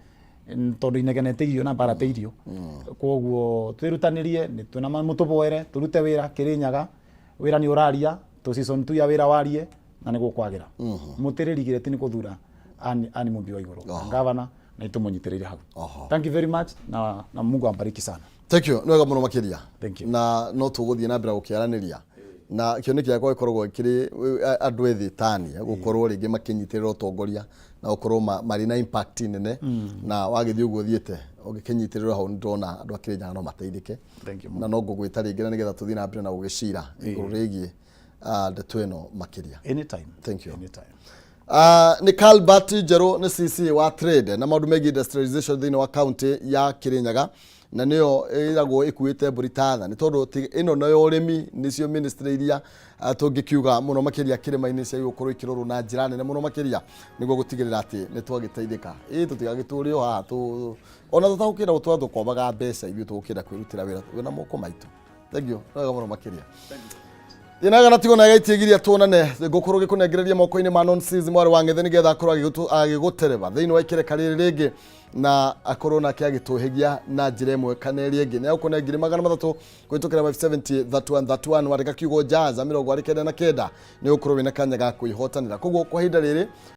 tondũ inegene ti irio na mbara ti irio. Koguo twĩrutanĩrie nĩ twĩna mũtũboere tũrute wĩra Kĩrĩnyaga. Wĩra nĩ ũraria tũ season 2 ya wĩra warie na nĩ gũkwagĩra. Mũtĩrĩrigire ti nĩ kũthura ani Mumbi wa igũrũ gavana na itũmũnyitĩrĩire hau. Thank you very much na Mungu ambariki sana. Thank you, nĩ wega mũno makĩria. Thank you. Na no tũgũthiĩ na mbere gũkĩaranĩria, na kĩoneki gĩakwa gĩkoragwo kĩrĩ andũ ethĩ tani gũkorwo rĩngĩ makĩnyitĩrĩra ũtongoria na gũkorwo marĩ na impact nene. Na wagĩthiĩ ũguo ũthiĩte ũgĩkĩnyitĩrĩra hau, nĩ ndĩrona andũ a Kĩrĩnyaga no mateithĩke. Thank you. Na no ngũgwĩta rĩngĩ na nĩgetha tũthiĩ na mbere na gũgĩcira igũrũ rĩgiĩ ndeto ĩno makĩria. Anytime. Thank you. Anytime. Nĩ Calbert Njerũ, nĩ CC wa trade na maũndũ megiĩ industrialization thĩinĩ wa county ya Kĩrĩnyaga, na nĩyo ĩragwo ĩkuĩte mbũri ta tha, nĩ tondũ ĩno nayo ũrĩmi nĩcio ministry iria tũngĩkiuga mũno makĩria kĩrĩma-inĩ cia gũkorwo ikĩrorwo na njĩra nene mũno makĩria nĩguo gũtigĩrĩra atĩ nĩ twagĩteithĩka. Ĩ tũtigagĩtũre o haha tũ ona tũtagũkĩenda gũtũra tũkombaga mbeca, ithuĩ tũgũkĩenda kwĩrutĩra wĩra wĩna moko maitũ. Thank you, nĩ wega mũno makĩria. Thĩnaga na tigo na gaitigiria tuonane, ngũkorwo gĩkũnengereria moko-inĩ ma Nonsense mwarĩ wa Ng'ethe nĩgetha akorwo agĩgũtereba thĩinĩ wa ikereka rĩrĩ rĩngĩ na akorwo nake agĩtũhĩgia na njĩra ĩmwe kana ĩrĩa ĩngĩ. Nĩ agũkũne 300,000 kũhĩtũkĩra 570 31 31, wandĩka kiugo jaza 99 nĩ ũgũkorwo wĩna kanya ga kwĩhotanĩra. Koguo kwa ihinda rĩrĩ.